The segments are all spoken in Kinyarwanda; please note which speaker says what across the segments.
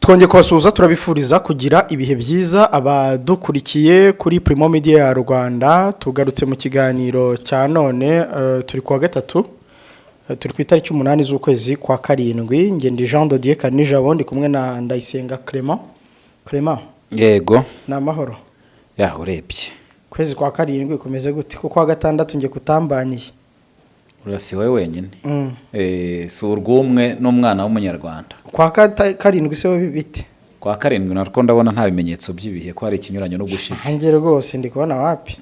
Speaker 1: Twongeye kubasuhuza, turabifuriza kugira ibihe byiza abadukurikiye kuri Primo Media ya Rwanda. Tugarutse mu kiganiro cya none, turi kuwa gatatu, turi ku itariki 8 z'ukwezi kwa karindwi. Ngende Jean de Dieu Kanijabo, ndi kumwe na Ndayisenga Clement. Clement.
Speaker 2: Yego.
Speaker 1: Ni amahoro?
Speaker 2: Ya, urebye.
Speaker 1: Kwezi kwa karindwi kumeze gute? Kuko kwa gatandatu njye kutambaniye.
Speaker 2: Uriya si wowe wenyine. Si urw'umwe n'umwana w'umunyarwanda.
Speaker 1: Kwa karindwi se we bite?
Speaker 2: Kwa karindwi narwo ndabona nta bimenyetso by'ibihe, ko hari ikinyuranyo no gushize.
Speaker 1: Nanjye rwose ndi kubona wapi.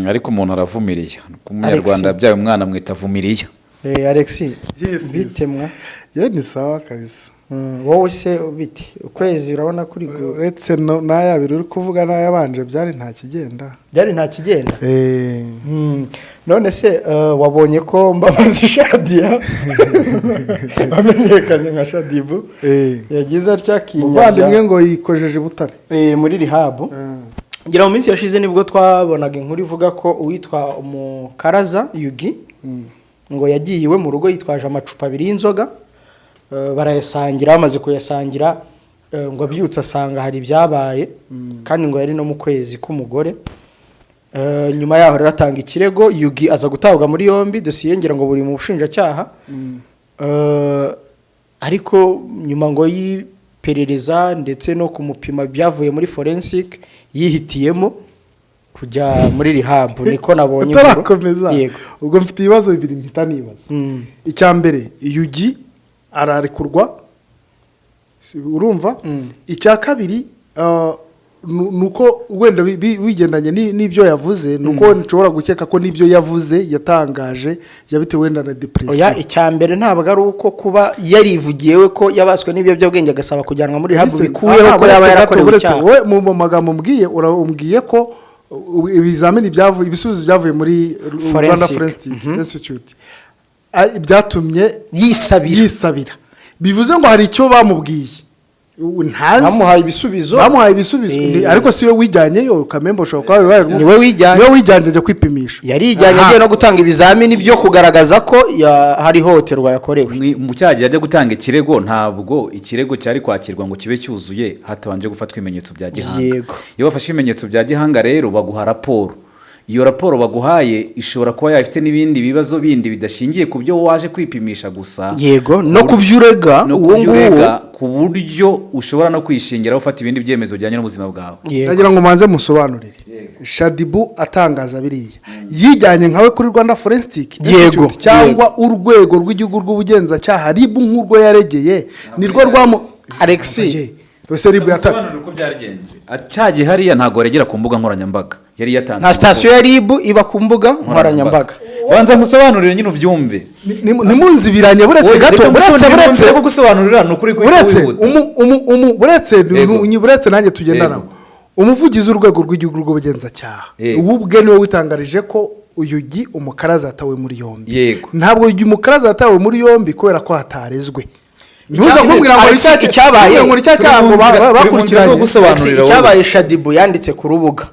Speaker 2: Ariko umuntu aravumiriya. Umunyarwanda yabyaye umwana amwita Vumiriya.
Speaker 1: Alexis.
Speaker 3: Yes.
Speaker 1: Bite mwa?
Speaker 3: Ye, ni sawa kabisa.
Speaker 1: Wowe se bite? Ukwezi urabona kuri
Speaker 3: Uretse n'aya abiri uri kuvuga n'ayabanje byari nta kigenda.
Speaker 1: Byari nta kigenda.
Speaker 3: Eh.
Speaker 1: None se wabonye ko Mbabazi Shadia wamenyekanye nka Shaddyboo yagize atya
Speaker 3: Umuvandimwe
Speaker 1: akinyabya
Speaker 3: ngo yikojeje i Butare?
Speaker 1: Muri rehab. Ngira mu minsi yashize nibwo twabonaga inkuru ivuga ko uwitwa Umukaraza Yugi ngo yagiye iwe mu rugo yitwaje amacupa abiri y'inzoga, barayasangira. Bamaze kuyasangira, ngo abyutse asanga hari ibyabaye, kandi ngo yari no mu kwezi k'umugore. Nyuma yaho rero atanga ikirego, Yugi aza gutabwa muri yombi, dosiye ngira ngo buri mu bushinjacyaha. Ariko nyuma ngo y'iperereza ndetse no kumupima byavuye muri forensic, yihitiyemo kujya muri rehab, niko nabonye inkuru.
Speaker 3: Utarakomeza.
Speaker 1: Yego.
Speaker 3: Ubwo mfite ibibazo bibiri mpita nibaza. Icya mbere, Yugi ararekurwa, urumva? Icya kabiri, ni uko wenda bigendanye n'ibyo yavuze, ni uko nshobora gukeka ko n'ibyo yavuze yatangaje yabitewe wenda na
Speaker 1: Oya.
Speaker 3: depression.
Speaker 1: Icya mbere ntabwo ari uko kuba yarivugiye we ko yabaswe n'ibiyobyabwenge agasaba kujyanwa muri rehab bikuyeho ko yaba
Speaker 3: Uretse gato,
Speaker 1: yarakorewe
Speaker 3: uretse
Speaker 1: icyaha.
Speaker 3: Wowe mu magambo umbwiye, umbwiye ko ibizamini byavuye, ibisubizo byavuye muri Rwanda
Speaker 1: Forensic.
Speaker 3: Forensic Institute byatumye
Speaker 1: yisabira.
Speaker 3: Yisabira, bivuze ngo hari icyo bamubwiye ntazi.
Speaker 1: Bamuhaye ibisubizo.
Speaker 3: Bamuhaye ibisubizo. Ariko si we wijyanyeyo, Kamembe, ushobora kuba bibaye
Speaker 1: Ni we wijyanye.
Speaker 3: Niwe wijyanye ajya kwipimisha.
Speaker 1: Yarijyanye agiye no gutanga ibizamini byo kugaragaza ko hari ihohoterwa yakorewe.
Speaker 2: Mu cyagihe ajya gutanga ikirego, ntabwo ikirego cyari kwakirwa ngo kibe cyuzuye hatabanje gufatwa ibimenyetso bya gihanga. Iyo bafashe ibimenyetso bya gihanga rero, baguha raporo. Iyo raporo baguhaye ishobora kuba yaba ifite n'ibindi bibazo bindi bidashingiye ku byo waje kwipimisha gusa.
Speaker 1: Yego, no ku byo urega.
Speaker 2: No
Speaker 1: Uwo
Speaker 2: ku byo
Speaker 1: nguwo.
Speaker 2: urega, ku buryo ushobora no kwishingira ufata ibindi byemezo bijyanye n'ubuzima bwawe.
Speaker 3: Ndagira ngo manze musobanurire. Shaddyboo atangaza biriya, yijyanye nkawe kuri Rwanda Forensic
Speaker 1: Yego.
Speaker 3: Institute, cyangwa urwego rw'igihugu rw'ubugenzacyaha RIB nk'urwo yaregeye nirwo rwamu
Speaker 1: Alexis.
Speaker 3: Rwese RIB yata
Speaker 2: Sobanura uko byagenze. Cyagihe hariya ntabwo waregera ku mbuga nkoranyambaga, yari yatanze
Speaker 1: Nta sitasiyo ya RIB iba ku mbuga nkoranyambaga.
Speaker 2: Banza musobanurire nyine ubyumve.
Speaker 3: Ntimunzibiranye, buretse gato, buretse, buretse.
Speaker 2: Gusobanurira ni ukuri.
Speaker 3: Buretse.
Speaker 2: Wihuta.
Speaker 3: Buretse. Buretse nanjye tugendana. Umuvugizi w'urwego rw'igihugu rw'ubugenzacyaha ubu ubwe niwe witangarije ko Yugi Umukaraza yatawe muri yombi. Ntabwo Yugi Umukaraza yatawe muri yombi kubera ko hatarezwe. Ntuza kumbwira ngo
Speaker 1: Alex,
Speaker 3: ngo ni cya
Speaker 2: Turi
Speaker 3: cyaha
Speaker 2: mu
Speaker 3: ngo
Speaker 2: nzira- turi mu nzira zo
Speaker 3: bakurikiranye.
Speaker 2: gusobanurira wowe.
Speaker 1: Icyabaye, Shaddyboo yanditse ku rubuga.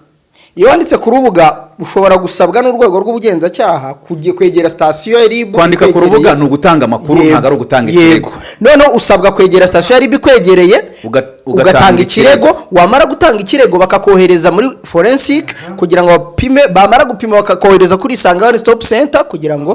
Speaker 1: Iyo wanditse ku rubuga, ushobora gusabwa n'urwego rw'ubugenzacyaha kujya kwegera sitasiyo ya RIB
Speaker 2: Kwandika ku
Speaker 1: ikwegereye.
Speaker 2: rubuga ni ugutanga amakuru, ntabwo ari ugutanga ikirego.
Speaker 1: Noneho usabwa kwegera sitasiyo ya RIB ikwegereye,
Speaker 2: ugatanga
Speaker 1: ugatanga
Speaker 2: ikirego.
Speaker 1: ikirego. Wamara gutanga ikirego, bakakohereza muri forensic kugira ngo bapime. Bamara gupima, bakakohereza kuri Isange One Stop Center kugira ngo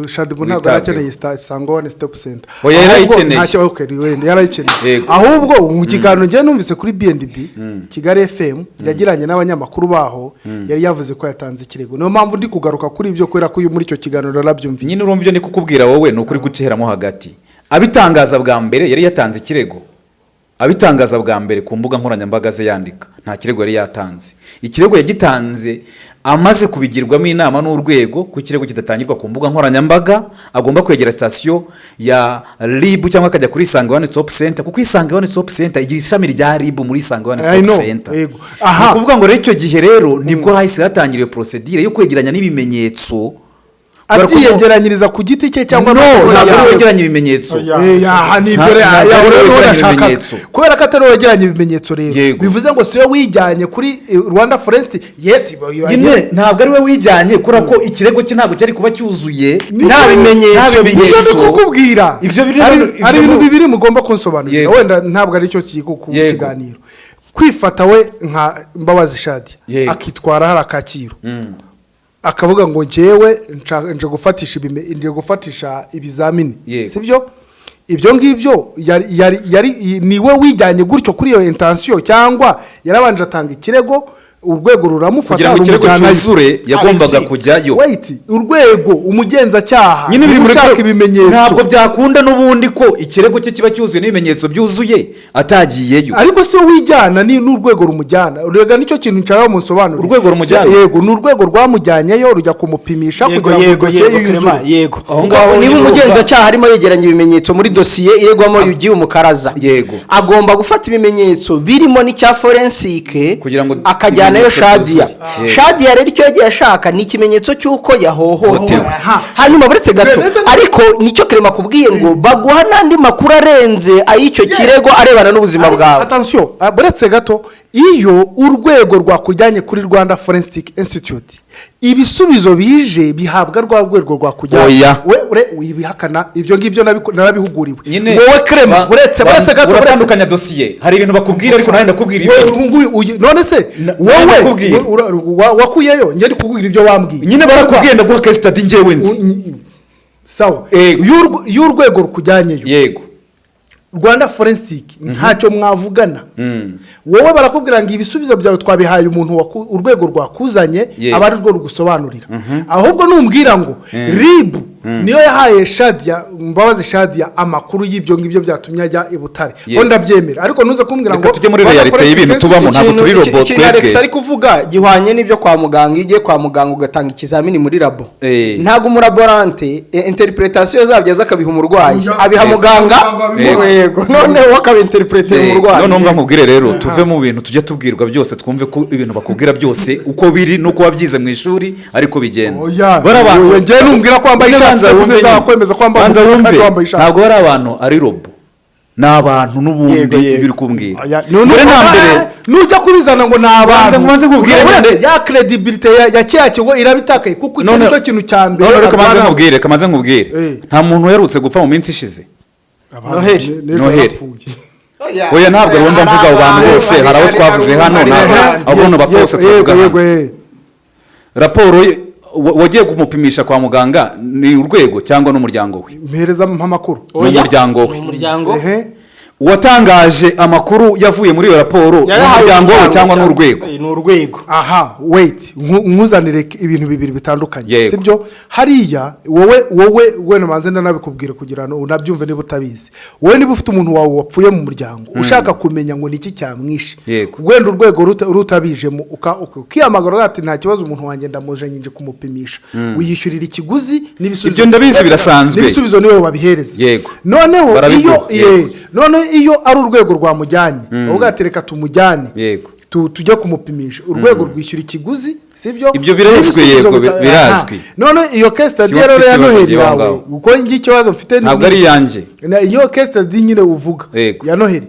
Speaker 3: Shaddyboo ntabwo
Speaker 2: Witabweho.
Speaker 3: yarakeneye Isange One Stop Center.
Speaker 2: Oya,
Speaker 3: Ahubwo
Speaker 2: yarayikeneye.
Speaker 3: Okay, wenda yarayikeneye. Ahubwo mu kiganiro njyewe numvise kuri B&B Kigali FM yagiranye n'abanyamakuru baho, yari yavuze ko yatanze ikirego. Niyo mpamvu ndi kugaruka kuri ibyo, kubera ko uyu muri icyo kiganiro narabyumvise.
Speaker 2: Nyine urumva ibyo ndi kukubwira wowe ni ukuri guceramo hagati. Abitangaza bwa mbere yari yatanze ikirego? Abitangaza bwa mbere ku mbuga nkoranyambaga ze yandika, nta kirego yari yatanze. Ikirego yagitanze amaze kubigirwamo inama n'urwego ko ikirego kidatangirwa ku mbuga nkoranyambaga, agomba kwegera sitasiyo ya RIB cyangwa akajya kuri Isange One Stop Center, kuko Isange One Stop Center igira ishami rya RIB muri Isange One
Speaker 3: I
Speaker 2: Stop
Speaker 3: know,
Speaker 2: Center.
Speaker 3: yego.
Speaker 2: Ni ukuvuga ngo rero icyo gihe rero nibwo hahise hatangira iyo procédure yo kwegeranya n'ibimenyetso. Kubera ko
Speaker 3: Abyiyegeranyiriza ku giti cye cyangwa
Speaker 2: no,
Speaker 3: amakuru
Speaker 2: ntabwo ari
Speaker 3: yawe?
Speaker 2: we wegeranya ibimenyetso.
Speaker 1: Oya.
Speaker 3: Aha ni ibyo
Speaker 2: Ntabwo
Speaker 3: rero
Speaker 2: ari we
Speaker 3: rero
Speaker 2: wegeranya
Speaker 3: nashakaga.
Speaker 2: ibimenyetso.
Speaker 3: Kubera ko atari we wegeranya ibimenyetso rero,
Speaker 2: Yego.
Speaker 3: bivuze ngo si we wijyanye kuri Rwanda Forensic, yes.
Speaker 2: Nyine ntabwo ari we wijyanye, kubera ko ikirego cye ntabwo cyari kuba cyuzuye
Speaker 1: Nta bimenyetso.
Speaker 2: Nta bimenyetso.
Speaker 3: Nicyo kukubwira.
Speaker 2: Ibyo biri ibyo
Speaker 3: Hari ibintu bibiri mugomba kunsobanurira.
Speaker 2: Yego.
Speaker 3: Wenda ntabwo aricyo kiri ku
Speaker 2: Yego.
Speaker 3: kiganiro. Kwifata we nka Mbabazi Shadi,
Speaker 2: Yego.
Speaker 3: akitwara hari akakiro, akavuga ngo njyewe nje gufatisha ibizamini,
Speaker 2: Yego.
Speaker 3: sibyo? Ibyo ngibyo yari niwe wijyanye gutyo kuri iyo intention, cyangwa yarabanje atanga ikirego, urwego ruramufata,
Speaker 2: Kugira ngo ikirego
Speaker 3: rumujyanayo?
Speaker 2: cyuzure yagombaga
Speaker 1: Alexis.
Speaker 2: kujyayo.
Speaker 3: Wait, urwego umugenzacyaha
Speaker 2: Nyine biri
Speaker 3: niba
Speaker 2: muri
Speaker 3: ushaka ibimenyetso.
Speaker 2: Ntabwo byakunda n'ubundi ko ikirego cye kiba cyuzuye n'ibimenyetso byuzuye atagiyeyo.
Speaker 3: Ariko si we wijyana, ni n'urwego rumujyana. Rega nicyo kintu nshaka munsobanurire.
Speaker 2: Urwego rumujyana?
Speaker 3: Yego, ni urwego rwamujyanyeyo, rujya kumupimisha
Speaker 1: Yego.
Speaker 3: kugira ngo
Speaker 1: Yego.
Speaker 3: dosiye
Speaker 1: Yego.
Speaker 3: ye yuzuye.
Speaker 1: Clement, yego.
Speaker 2: Aho ngaho
Speaker 1: Niba
Speaker 2: nyine
Speaker 1: umugenzacyaha arimo yegeranya ibimenyetso muri dosiye iregwamo Yugi Umukaraza,
Speaker 2: Yego.
Speaker 1: agomba gufata ibimenyetso birimo n'icya forensic
Speaker 2: Kugira ngo
Speaker 1: akajyanayo
Speaker 2: ibimenyetso
Speaker 1: Shadiya.
Speaker 2: byuzuye. Yego.
Speaker 1: Shadiya rero icyo yagiye ashaka ni ikimenyetso cy'uko yahohotewe.
Speaker 2: Hotewe.
Speaker 1: Hanyuma buretse gato, ariko nicyo Clement akubwiye ngo baguha n'andi makuru arenze ay'icyo kirego arebana n'ubuzima bwawe.
Speaker 3: Attention, buretse gato. Iyo urwego rwakujyanye kuri Rwanda Forensic Institute, ibisubizo bije bihabwa rwa rwego rwakujyanye.
Speaker 2: Oya.
Speaker 3: We wibihakana ibyo ngibyo, narabihuguriwe.
Speaker 2: Nyine
Speaker 3: Wowe Clement, buretse, buretse gato, buretse.
Speaker 2: Uratandukanya dosiye. Hari ibintu bakubwira, ariko nawe ndakubwira
Speaker 3: Wowe,
Speaker 2: ibindi.
Speaker 3: none se
Speaker 2: Nawe
Speaker 3: wowe
Speaker 2: ndakubwira.
Speaker 3: wakuyeyo? Njye ndi kukubwira ibyo wambwiye.
Speaker 2: Nyine barakubwiye, ndaguha case study njyewe nzi.
Speaker 3: Sawa.
Speaker 2: Yego.
Speaker 3: Iyo urwego rukujyanyeyo,
Speaker 2: Yego.
Speaker 3: Rwanda Forensic, ntacyo mwavugana. Wowe barakubwira ngo ibisubizo byawe twabihaye umuntu urwego rwakuzanye, aba ari rwo rugusobanurira. Ahubwo numbwira ngo RIB niyo yahaye Shadiya, Mbabazi Shadiya, amakuru y'ibyo ngibyo byatumye ajya i Butare, ko ndabyemera, ariko ntuze kumbwira
Speaker 2: Reka
Speaker 3: ngo
Speaker 2: tujye muri
Speaker 3: Rwanda
Speaker 2: réalité
Speaker 3: Forensic
Speaker 2: y'ibintu tubamo, ntabwo turi robot
Speaker 1: Ikintu Alex
Speaker 2: twebwe.
Speaker 1: ari kuvuga gihwanye n'ibyo kwa muganga. Iyo ugiye kwa muganga ugatanga ikizamini muri labo, ntabwo umulaborante interpretation zabyo aza akabiha umurwayi,
Speaker 3: Oya.
Speaker 1: abiha muganga.
Speaker 3: Yego.
Speaker 1: Yego, noneho akabinterpretera umurwayi.
Speaker 2: Noneho mva nkubwire rero, tuve mu bintu tujya tubwirwa byose, twumve ko ibintu bakubwira byose uko biri nuko wabyize mu ishuri ariko bigenda.
Speaker 3: Oya,
Speaker 2: Bari abantu-
Speaker 3: oya, njyewe numbwira ko wambaye
Speaker 2: Nyine
Speaker 3: ishati,
Speaker 2: banza wumve
Speaker 3: nzakwemeza
Speaker 2: nyine.
Speaker 3: kwemeza ko wambaye
Speaker 2: Banza
Speaker 3: umupira
Speaker 2: wumve.
Speaker 3: kandi wambaye ishati.
Speaker 2: Ntabwo bari abantu ari robot, ni abantu n'ubundi.
Speaker 1: Yego, yego.
Speaker 2: Ibyo uri kumbwira
Speaker 3: Oya,
Speaker 2: mbere na mbere,
Speaker 3: nujya kubizana ngo ni abantu,
Speaker 2: Nbanze nkubwire
Speaker 3: uretse
Speaker 2: nyine.
Speaker 3: ya crédibilité ya kiriya kigo iraba itakaye, kuko icyo nicyo kintu cya mbere
Speaker 2: None reka manze
Speaker 3: arwana.
Speaker 2: nkubwire, reka manze nkubwire. Nta muntu uherutse gupfa mu minsi ishize.
Speaker 3: Abantu
Speaker 1: Noheli.
Speaker 3: n'ejo
Speaker 2: Noheli.
Speaker 3: barapfuye.
Speaker 2: Oya, ntabwo wumva mvuga abo bantu bose, hari abo twavuze hano, ntabwo abo bantu bapfa bose tuvuga
Speaker 3: Yego,
Speaker 2: hano. Raporo wagiye kumupimisha kwa muganga ni urwego cyangwa n'umuryango we?
Speaker 3: Mpereza amakuru.
Speaker 2: Ni umuryango we.
Speaker 1: Ni umuryango.
Speaker 3: Ehe.
Speaker 2: Uwatangaje amakuru yavuye muri iyo raporo ni
Speaker 1: Yarahawe
Speaker 2: umuryango we cyangwa n'urwego?
Speaker 1: Ni urwego.
Speaker 3: Aha, wait, nkuzanire ibintu bibiri bitandukanye.
Speaker 2: Yego.
Speaker 3: Sibyo? Hariya wowe wenda manze ndanabikubwira kugira ngo unabyumve niba utabizi. Wowe niba ufite umuntu wawe wapfuye mu muryango, ushaka kumenya ngo ni iki cyamwishe, wenda urwego rutabijemo, ukihamagara ati nta kibazo, umuntu wanjye ndamuje, nje kumupimisha, wiyishyurira ikiguzi n'ibisubizo.
Speaker 2: Ibyo ndabizi, birasanzwe.
Speaker 3: N'ibisubizo niwe babihereza. Noneho
Speaker 2: Barabiguha.
Speaker 3: iyo noneho iyo ari urwego rwamujyanye, uvuga ati reka tumujyane, tujye kumupimisha, urwego rwishyura ikiguzi, sibyo?
Speaker 2: Ibyo birazwi,
Speaker 3: N'ibisubizo
Speaker 2: yego, birazwi.
Speaker 3: Aha. None iyo case study
Speaker 2: Si wowe
Speaker 3: rero
Speaker 2: ufite
Speaker 3: ya
Speaker 2: ikibazo
Speaker 3: Noheli
Speaker 2: ngewe aho
Speaker 3: yawe,
Speaker 2: ngaho.
Speaker 3: kuko njye ikibazo mfite
Speaker 2: Ntabwo ari iyanjye.
Speaker 3: Iyo case study nyine uvuga ya Noheli,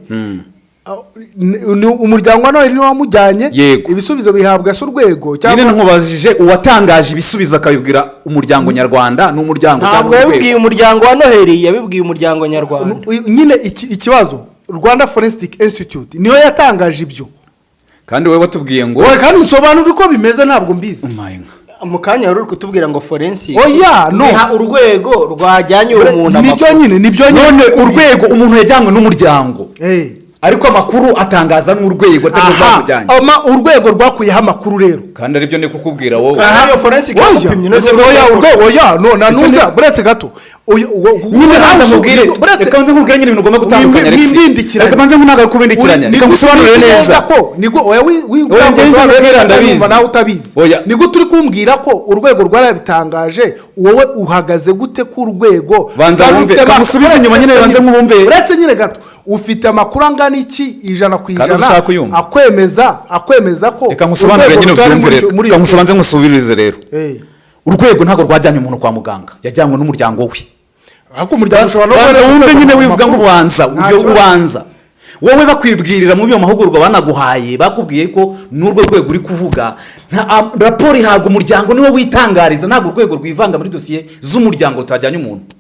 Speaker 3: ni umuryango wa Noheli niwo wamujyanye?
Speaker 2: Yego.
Speaker 3: Ibisubizo bihabwa se urwego
Speaker 2: Nyine
Speaker 3: cyangwa
Speaker 2: nkubajije, uwatangaje ibisubizo akabibwira umuryango nyarwanda ni umuryango
Speaker 1: Ntabwo
Speaker 2: cyangwa
Speaker 1: yabibwiye
Speaker 2: urwego?
Speaker 1: umuryango wa Noheli, yabibwiye umuryango nyarwanda.
Speaker 3: Nyine ikibazo, Rwanda Forensic Institute niyo yatangaje ibyo?
Speaker 2: Kandi wowe watubwiye ngo
Speaker 3: Wowe kandi unsobanura uko bimeze, ntabwo mbizi.
Speaker 2: Umaye nka.
Speaker 1: Mu kanya wari uri kutubwira ngo forensic
Speaker 3: Oya, no.
Speaker 1: biha urwego rwajyanye uwo muntu
Speaker 3: Nibyo.
Speaker 1: amakuru.
Speaker 3: Nyine nibyo nyine.
Speaker 2: None urwego, umuntu yajyanywe n'umuryango, ariko amakuru atangaza n'urwego atari rwo
Speaker 3: Aha,
Speaker 2: rwamujyanye.
Speaker 3: Urwego rwakuyeho amakuru rero.
Speaker 2: Kandi aribyo ndi kukubwira wowe.
Speaker 1: Aha. Iyo forensic
Speaker 3: Oya,
Speaker 1: yagupimye, inoze
Speaker 3: oya, urwego, oya, no na nuza, buretse gato.
Speaker 2: Nyine banza nkubwire, reka nze nkubwire nyine ibintu ugomba gutandukanya, Alexis.
Speaker 3: Wimbindikiranya.
Speaker 2: Reka banze ntabwo kubindikiranya, reka ngusobanurire neza.
Speaker 3: Ko nibwo, oya,
Speaker 2: Oya, njye nkubwira, ndabizi.
Speaker 3: Nawe utabizi.
Speaker 2: Oya.
Speaker 3: Nibwo turi kumbwira ko urwego rwarabitangaje, wowe uhagaze gute ku urwego
Speaker 2: Banza
Speaker 3: rwari
Speaker 2: wumve,
Speaker 3: rufite
Speaker 2: kamusubize inyuma nyine, banze nkumve.
Speaker 3: Uretse nyine gato, ufite amakuru angana iki ijana ku
Speaker 2: Kandi
Speaker 3: ijana
Speaker 2: ushaka kuyumva.
Speaker 3: akwemeza ko
Speaker 2: Reka nkusobanurire
Speaker 3: urwego
Speaker 2: nyine
Speaker 3: rutari
Speaker 2: ubyumve rero.
Speaker 3: muri
Speaker 2: Reka
Speaker 3: iyo
Speaker 2: nkusobanze, nkusubirize rero. Urwego ntabwo rwajyanye umuntu kwa muganga, yajyanywe n'umuryango we.
Speaker 3: Ariko umuryango ushobora no
Speaker 2: Banza
Speaker 3: guhereza
Speaker 2: wumve
Speaker 3: urwego
Speaker 2: nyine, wivuga ngo
Speaker 3: amakuru.
Speaker 2: ubanza
Speaker 3: Nta
Speaker 2: ibyo
Speaker 3: kibazo.
Speaker 2: Ubanza wowe bakwibwirira muri iyo mahugurwa banaguhaye, bakubwiye ko n'urwo rwego uri kuvuga raporo ihabwa umuryango, niwo witangariza. Ntabwo urwego rwivanga muri dosiye z'umuryango utajyanye umuntu.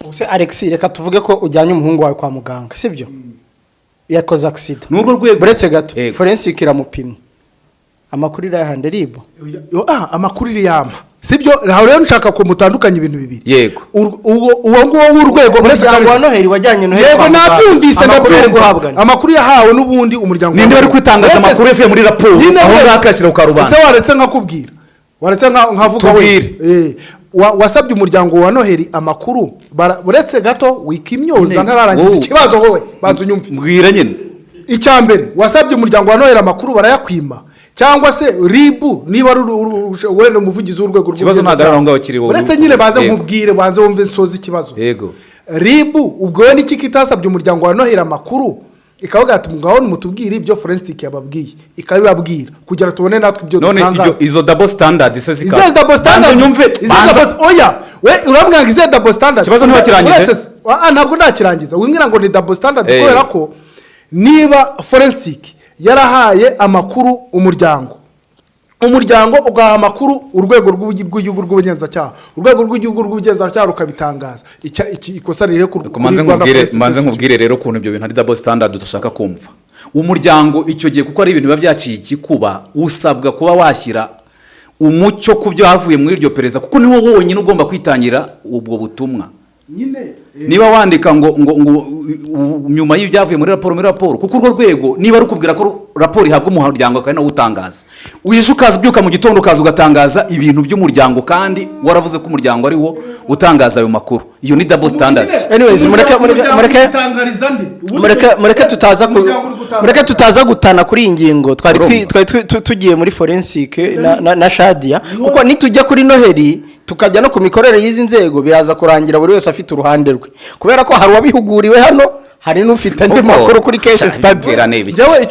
Speaker 1: Ubuse Alex, reka tuvuge ko ujyanye umuhungu wawe kwa muganga, sibyo? Yakoze accident.
Speaker 2: N'urwo rwego.
Speaker 1: Buretse gato.
Speaker 2: Yego.
Speaker 1: Forensic iramupimye, amakuru irayahande RIB.
Speaker 3: Amakuru iri yama, sibyo? Aho rero nshaka ko mutandukanya ibintu bibiri.
Speaker 2: Yego.
Speaker 3: Uwo nguwo w'urwego, uretse
Speaker 1: Umuryango wa Noheli wajyanye Noheli
Speaker 3: Yego.
Speaker 1: kwa muganga.
Speaker 3: Nabyumvise.
Speaker 1: Amakuru yari
Speaker 3: Ndabyumva.
Speaker 1: guhabwa ni?
Speaker 3: Amakuru yahawe n'ubundi umuryango.
Speaker 2: Ninde wari kwitangaza
Speaker 3: Uretse
Speaker 2: amakuru yavuye muri raporo?
Speaker 3: Nyine
Speaker 2: Aho
Speaker 3: uretse-
Speaker 2: ngaho akayashyira ku karubanda.
Speaker 3: Ese waretse nkakubwira, waretse nkavuga we?
Speaker 2: Tubwire.
Speaker 3: Wasabye umuryango wa Noheli amakuru, uretse gato, wikimyoza.
Speaker 2: Nyine,
Speaker 3: Ntararangiza
Speaker 2: wowe.
Speaker 3: ikibazo, wowe banza unyumve.
Speaker 2: Mbwira nyine.
Speaker 3: Icya mbere, wasabye umuryango wa Noheli amakuru barayakwima, cyangwa se RIB, niba ari wenda umuvugizi w'urwego
Speaker 2: Ikibazo ntabwo ari aho ngaho kiri, wowe.
Speaker 3: Uretse nyine baze
Speaker 2: Yego.
Speaker 3: nkubwire, banze wumve nsoze ikibazo.
Speaker 2: Yego.
Speaker 3: RIB ubwo we n'iki kitasabye umuryango wa Noheli amakuru, ikavuga ati: "Ngaho nimutubwire ibyo forensic yababwiye," ikabibabwira kugira tubone natwe ibyo
Speaker 2: None ibyo
Speaker 3: dutangaza.
Speaker 2: Izo double standard se zikaba
Speaker 3: Izihe double standard?
Speaker 2: Banza unyumve,
Speaker 3: Izihe
Speaker 2: banza.
Speaker 3: Oya, we urambwira ngo izihe double standard?
Speaker 2: Ikibazo ntiwakirangije?
Speaker 3: Uretse ntabwo ndakirangiza. Wimbwira ngo ni double standard kubera ko niba forensic yarahaye amakuru umuryango, umuryango ugaha amakuru urwego rw'igihugu rw'ubugenzacyaha, urwego rw'igihugu rw'ubugenzacyaha rukabitangaza, ikosa riri kuri
Speaker 2: Manze
Speaker 3: Rwanda
Speaker 2: nkubwire
Speaker 3: Forensic
Speaker 2: manze
Speaker 3: Institute.
Speaker 2: Nkubwire rero ukuntu ibyo bintu ari double standard udashaka kumva. Umuryango icyo gihe, kuko ari ibintu biba byaciye igikuba, usabwa kuba washyira umucyo ku byo havuye muri iryo perereza, kuko niwo wonyine ugomba kwitangira ubwo butumwa.
Speaker 3: Nyine
Speaker 2: Niba wandika ngo nyuma y'ibyavuye muri raporo, kuko urwo rwego niba rukubwira ko raporo ihabwa umuryango akaba ari nawe utangaza, uje ukaza ubyuka mu gitondo ukaza ugatangaza ibintu by'umuryango kandi waravuze ko umuryango ari wo utangaza ayo makuru, iyo ni double standard.
Speaker 1: Anyways,
Speaker 3: Utangariza nde?
Speaker 1: Mureke tutaza gutana kuri iyi ngingo. Twari
Speaker 2: Urumva?
Speaker 1: twari tugiye muri forensic na Shadia, kuko nitujya kuri Noheli tukajya no ku mikorere y'izi nzego, biraza kurangira buri wese afite uruhande rwe, kubera ko hari uwabihuguriwe hano, hari n'ufite andi makuru kuri case study.
Speaker 3: Njyewe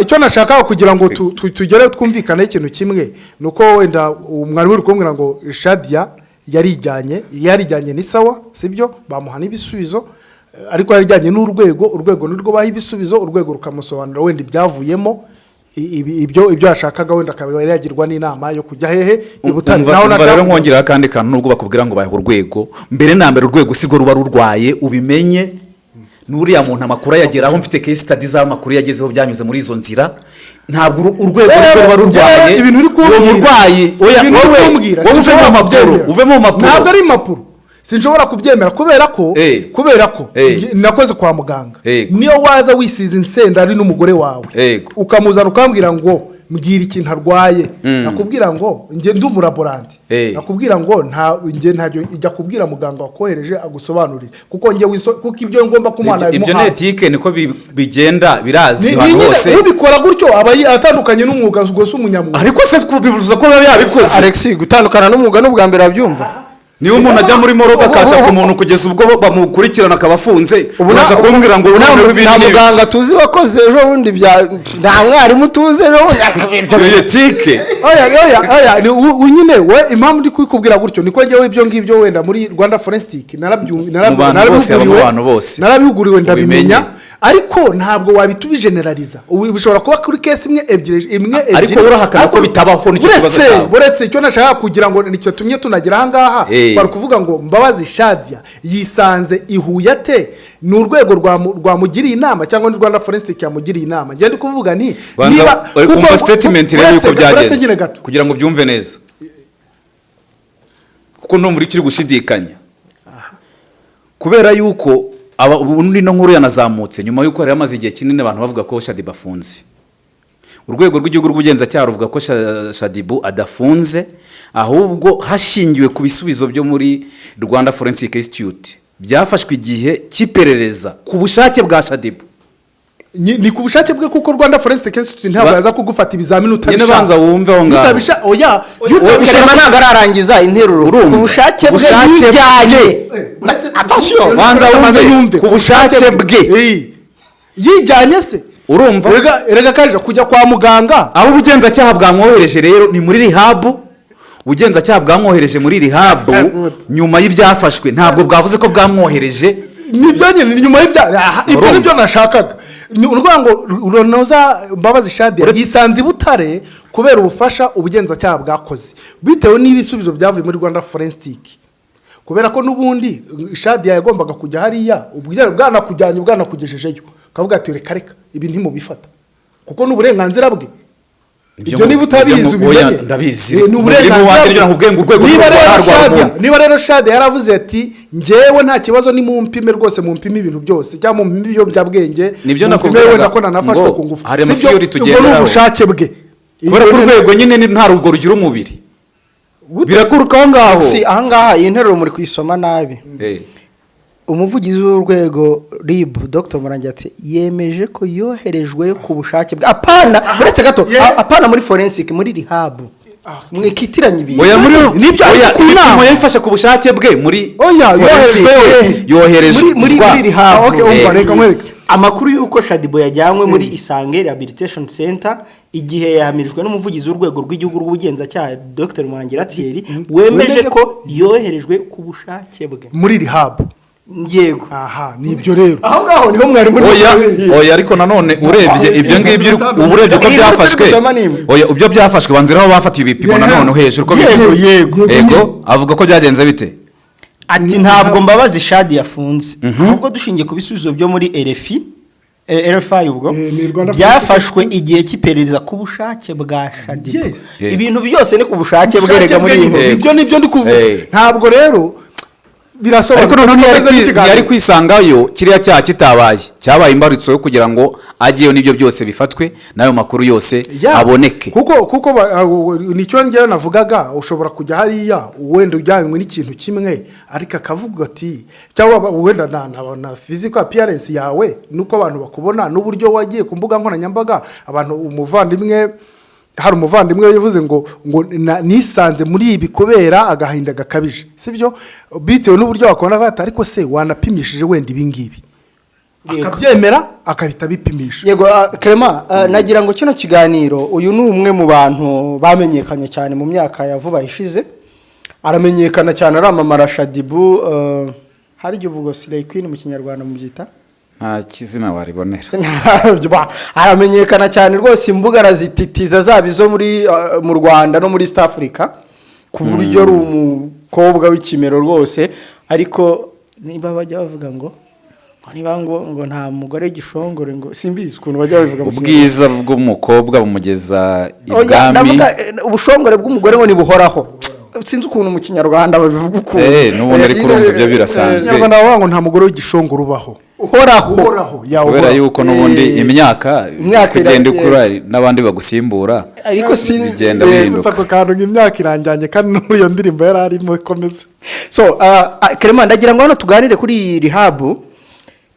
Speaker 3: icyo nashaka kugira ngo tugere twumvikane ikintu kimwe, ni uko wenda mwari uri kumbwira ngo Shadia yarijyanye ni sawa, sibyo? Bamuha n'ibisubizo, ariko yarijyanye n'urwego, urwego nirwo baha ibisubizo, urwego rukamusobanurira wenda ibyavuyemo, ibyo yashakaga, wenda akaba yagirwa n'inama yo kujya hehe? I Butare.
Speaker 2: Umva
Speaker 3: Naho
Speaker 2: umva rero,
Speaker 3: nashaka-
Speaker 2: nkongeraho akandi kantu. Nubwo bakubwira ngo bahe urwego, mbere na mbere urwego sirwo ruba rurwaye, ubimenye. N'uriya muntu amakuru ayageraho, mfite case study z'amakuru yagezeho byanyuze muri izo nzira. Ntabwo urwego rwo ruba rurwaye.
Speaker 3: Ibintu uri
Speaker 2: Uwo
Speaker 3: kumbwira,
Speaker 2: murwayi, oya,
Speaker 3: ibintu uri
Speaker 2: wowe
Speaker 3: kumbwira,
Speaker 2: wowe uve mu
Speaker 3: sinshobora
Speaker 2: mpapuro,
Speaker 3: kubyemera.
Speaker 2: uve mu mpapuro.
Speaker 3: Ntabwo ari impapuro, sinshobora kubyemera kubera ko kubera ko nakoze kwa muganga. Niyo waza wisize insenda ari n'umugore wawe, ukamuzana ukambwira ngo mbwira ikintu arwaye, nakubwira ngo njye ndi umulaboranti, nakubwira ngo nta njye ntabyo, ijya kubwira muganga wakohereje agusobanurire, kuko njye kuko ibyo ngomba kumuha
Speaker 2: Ibyo ni
Speaker 3: nabimuhaye.
Speaker 2: éthique, niko bigenda, birazwi
Speaker 3: Ni
Speaker 2: ahantu
Speaker 3: nyine
Speaker 2: hose.
Speaker 3: ubikora gutyo aba atandukanye n'umwuga, ubwo si umunyamwuga.
Speaker 2: Ariko se bivuze ko biba yabikoze?
Speaker 1: Alex, gutandukana n'umwuga n'ubwa mbere wabyumva.
Speaker 2: Niba umuntu ajya muri morgue akataka umuntu kugeza ubwo bamukurikirana akaba afunze, uraza kumbwira ngo
Speaker 1: Ubu
Speaker 2: noneho ibindi
Speaker 1: nta
Speaker 2: ni ibiki?
Speaker 1: muganga tuzi wakoze ejo bundi bya, nta mwarimu tuzi ejo bundi.
Speaker 2: Iyo éthique.
Speaker 3: Oya, oya, oya, ni nyine we impamvu ndi kubikubwira gutyo, niko njyewe ibyo ngibyo wenda muri Rwanda Forensic
Speaker 2: Mu bantu bose, habamo abantu bose.
Speaker 3: narabihuguriwe, ndabimenya.
Speaker 2: Ubimenye.
Speaker 3: Ariko ntabwo wabita ubigeneraliza. Ubu bishobora kuba kuri case imwe, ebyiri, imwe, ebyiri.
Speaker 2: Ariko urahakana ko
Speaker 3: Ariko
Speaker 2: bitabaho, nicyo kibazo
Speaker 3: uretse
Speaker 2: cyawe.
Speaker 3: Uretse icyo nashaka kugira ngo nicyo tumye tunagera aha ngaha, bari kuvuga ngo Mbabazi Shadia yisanze i Huye ate? Ni urwego rwamugiriye inama cyangwa ni Rwanda Forensic yamugiriye inama? Njye ndi kuvuga nti
Speaker 2: Banza uri
Speaker 3: kuko-
Speaker 2: kumva statement rero yuko
Speaker 3: uretse nyine
Speaker 2: byagenze
Speaker 3: gato.
Speaker 2: kugira ngo byumve neza, kuko ndumva uri kiri gushidikanya, kubera yuko ubundi ino nkuru yanazamutse nyuma yuko hari hamaze igihe kinini abantu bavuga ko Shadibu afunze. Urwego rw'igihugu rw'ubugenzacyaha ruvuga ko Shadibu adafunze, ahubwo hashingiwe ku bisubizo byo muri Rwanda Forensic Institute byafashwe igihe cy'iperereza ku bushake bwa Shadibu.
Speaker 3: Ni ku bushake bwe, kuko Rwanda Forensic Institute ntabwo yaza kugufata ibizamini utabishaka.
Speaker 2: Nyine banza wumve aho ngaho.
Speaker 3: Oya,
Speaker 1: Shema ntabwo ararangiza interuro.
Speaker 2: Urumva?
Speaker 1: Ku bushake bwe
Speaker 2: Bushake
Speaker 1: yijyanye. Attention.
Speaker 2: Banza
Speaker 3: Banza
Speaker 2: wumve.
Speaker 3: yumve.
Speaker 2: Ku bushake bwe.
Speaker 3: Yijyanye se?
Speaker 2: Urumva?
Speaker 3: Erega kaje kujya kwa muganga.
Speaker 2: Aho ubugenzacyaha bwamwohereje rero ni muri rehab. Ubugenzacyaha bwamwohereje muri rehab nyuma y'ibyafashwe, ntabwo bwavuze ko bwamwohereje.
Speaker 3: Nibyo nyine, ni nyuma y'ibya aha, ibyo
Speaker 2: Urumva?
Speaker 3: Nibyo nashakaga. Ni ukuvuga ngo Runoza Mbabazi Shadia yisanze i Butare kubera ubufasha ubugenzacyaha bwakoze, bitewe n'ibisubizo byavuye muri Rwanda Forensic, kubera ko n'ubundi Shadia yagombaga kujya hariya, bwanakujyanye, bwanakugejejeyo, kavuga ati: "Reka reka, ibi ntimubifata," kuko ni uburenganzira bwe. Ibyo niba utabizi
Speaker 2: Oya,
Speaker 3: ubimenye.
Speaker 2: Ndabizi.
Speaker 3: Ni uburenganzira
Speaker 2: wanjye.
Speaker 3: bwe.
Speaker 2: Nibyo nakubwiye ngo urwego
Speaker 3: Niba rero
Speaker 2: rwarwa umuntu.
Speaker 3: Niba rero Shadia yaravuze ati: "Njyewe nta kibazo, ni mumpime rwose, mumpime ibintu byose, cyangwa mumpime ibiyobyabwenge,
Speaker 2: Nibyo
Speaker 3: mumpime
Speaker 2: nakubwiraga
Speaker 3: wenda ko nanafashwe
Speaker 2: ngo
Speaker 3: ku ngufu,"
Speaker 2: hari
Speaker 3: Sibyo?
Speaker 2: ama theory
Speaker 3: Ubwo ni
Speaker 2: tugenderaho.
Speaker 3: ubushake bwe.
Speaker 2: Kubera ko urwego nyine nta rugo rugira umubiri, biraguruka aho ngaho.
Speaker 1: Si ahangaha, iyi nteruro muri kuyisoma nabi. Umuvugizi w'urwego RIB, Dr Murangira, yemeje ko yoherejwe ku bushake bwe, apana, uretse gato, apana muri forensic, muri rehab. Mwikitiranya ibintu.
Speaker 2: Oya, muri
Speaker 3: Nibyo,
Speaker 2: oya,
Speaker 3: ariko ku
Speaker 2: ibipimo
Speaker 3: nama.
Speaker 2: yabifashe ku bushake bwe muri
Speaker 3: Oya,
Speaker 2: forensic.
Speaker 3: yoherejwe.
Speaker 2: Yoherejwe
Speaker 1: Muri rehab.
Speaker 3: Ah, okay, umva, reka nkwereke.
Speaker 1: Amakuru y'uko Shaddyboo yajyanywe muri Isange Rehabilitation Center igihe yahamirijwe n'umuvugizi w'urwego rw'igihugu rw'ubugenzacyaha, Dr Murangira Thierry, wemeje
Speaker 3: Wemeje
Speaker 1: ko yoherejwe ku bushake bwe.
Speaker 3: Muri rehab.
Speaker 1: Yego.
Speaker 3: Aha, nibyo rero.
Speaker 1: Aho ngaho niho mwari muri.
Speaker 2: Oya oya, ariko nanone urebye ibyo ngibyo, uba urebye ko
Speaker 1: Iyi nkuru turi
Speaker 2: byafashwe.
Speaker 1: gusoma ni imwe.
Speaker 2: Oya, ibyo byafashwe, banzira aho bafatiye ibipimo. Nanone hejuru ko
Speaker 1: Yego, yego.
Speaker 2: Yego, avuga ko byagenze bite?
Speaker 1: Ati: "Ntabwo Mbabazi Shadi yafunze, ahubwo dushingiye ku bisubizo byo muri RFI, RFI ubwo
Speaker 3: Ni Rwanda
Speaker 1: byafashwe igihe cy'iperereza ku bushake bwa Shadi."
Speaker 3: Yes.
Speaker 1: Ibintu byose ni ku bushake bwe rega muri iyi nkuru.
Speaker 3: Ibyo nibyo ndi kuvuga. Ntabwo rero birasobanutse.
Speaker 2: Ariko noneho
Speaker 3: Dukomeze n'ikiganiro.
Speaker 2: ntiyari kwisangayo kiriya cyaha kitabaye, cyabaye imbarutso yo kugira ngo ajyeyo n'ibyo byose bifatwe n'ayo makuru yose aboneke.
Speaker 3: Kuko nicyo njyewe navugaga, ushobora kujya hariya wenda ujyanywe n'ikintu kimwe, ariko akavuga ati, cyangwa wenda na physical appearance yawe, nuko abantu bakubona, n'uburyo wagiye ku mbuga nkoranyambaga, abantu, umuvandimwe, hari umuvandimwe yavuze ngo nisanze muri ibi kubera agahinda gakabije, sibyo? Bitewe n'uburyo wakubona bati: "Ariko se wanapimishije wenda ibi ngibi?" Akabyemera, akahita abipimisha.
Speaker 1: Yego, Clement, nagira ngo kino kiganiro, uyu ni umwe mu bantu bamenyekanye cyane mu myaka ya vuba ishize, aramenyekana cyane, aramamara, Shaddyboo. Hari igihe ubwo Slay Queen mu Kinyarwanda mubyita?
Speaker 2: Nta kizina waribonera.
Speaker 1: Aramenyekana cyane rwose, imbuga arazititiza, zaba izo muri mu Rwanda no muri East Africa, ku buryo ari umukobwa w'ikimero rwose. Ariko niba bajya bavuga ngo niba ngo nta mugore w'igishongore, ngo simbizi ukuntu bajya babivuga mu Kinyarwanda.
Speaker 2: Ubwiza bw'umukobwa bumugeza
Speaker 1: Oya,
Speaker 2: ibwami.
Speaker 1: Ndavuga ubushongore bw'umugore ngo ntibuhoraho, sinzi ukuntu mu Kinyarwanda babivuga ukuntu.
Speaker 2: N'ubundi ariko urumva ibyo birasanzwe.
Speaker 3: Kinyarwanda bavuga ngo nta mugore w'igishongoro ubaho.
Speaker 1: Uhoraho.
Speaker 3: Uhoraho ya
Speaker 2: Kubera
Speaker 3: uhoraho.
Speaker 2: yuko n'ubundi imyaka
Speaker 1: Imyaka
Speaker 2: kugenda ikura, n'abandi bagusimbura
Speaker 1: Ariko sinzi
Speaker 2: bigenda bihinduka.
Speaker 3: Yibutsa ako kantu ngo imyaka iranjyanye, kandi no muri iyo ndirimbo yari arimo ikomeza.
Speaker 1: So Clement, ndagira ngo hano tuganire kuri iyi rehab.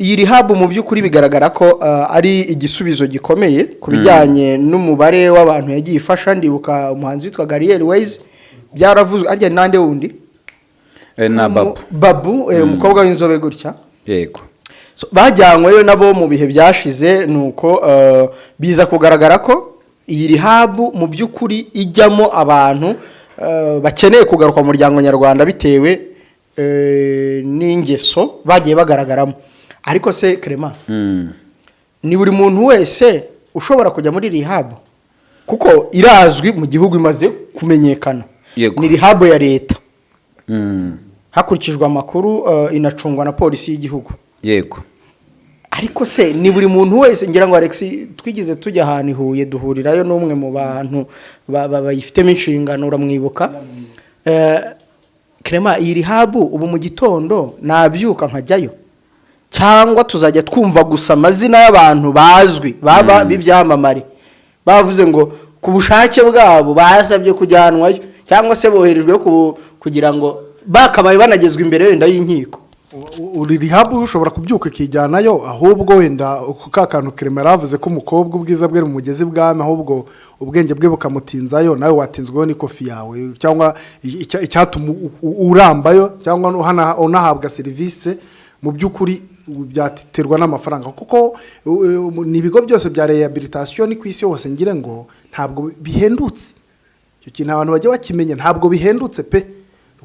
Speaker 1: Iyi rehab mu by'ukuri bigaragara ko ari igisubizo gikomeye ku bijyanye n'umubare w'abantu yagiye ifasha. Ndibuka umuhanzi witwa Ariel Wayz, byaravuzwe, arya nande wundi?
Speaker 2: Na Babu.
Speaker 1: Babu, umukobwa w'inzobe gutya.
Speaker 2: Yego.
Speaker 1: So, bajyanyweyo nabo mu bihe byashize, nuko biza kugaragara ko iyi rehab mu by'ukuri ijyamo abantu bakeneye kugaruka mu muryango nyarwanda bitewe n'ingeso bagiye bagaragaramo. Ariko se Clement, ni buri muntu wese ushobora kujya muri rehab? Kuko irazwi mu gihugu, imaze kumenyekana. Ni rehab ya leta. Hakurikijwe amakuru, inacungwa na polisi y'igihugu. Ariko se ni buri muntu wese? Ngira ngo Alex, twigeze tujya ahantu i Huye, duhurirayo n'umwe mu bantu bayifitemo inshingano, uramwibuka. Clement, iyi rehab ubu mu gitondo nabyuka nkajyayo, cyangwa tuzajya twumva gusa amazina y'abantu bazwi baba b'ibyamamare bavuze ngo ku bushake bwabo basabye kujyanwayo, cyangwa se boherejwe kugira ngo bakabaye banagezwa imbere wenda y'inkiko?
Speaker 3: Uri rehab ushobora kubyuka ukijyanayo, ahubwo wenda ku ka kantu Clement yaravuze ko umukobwa ubwiza bwe mugeze ibwami, ahubwo ubwenge bwe bukamutinzayo, nawe watinzweho n'ikofi yawe, cyangwa icyatuma urambayo cyangwa unahabwa serivisi, mu by'ukuri byaterwa n'amafaranga, kuko ni ibigo byose bya rehabilitation ni ku isi hose, ngire ngo ntabwo bihendutse. Icyo kintu abantu bajya bakimenya, ntabwo bihendutse pe,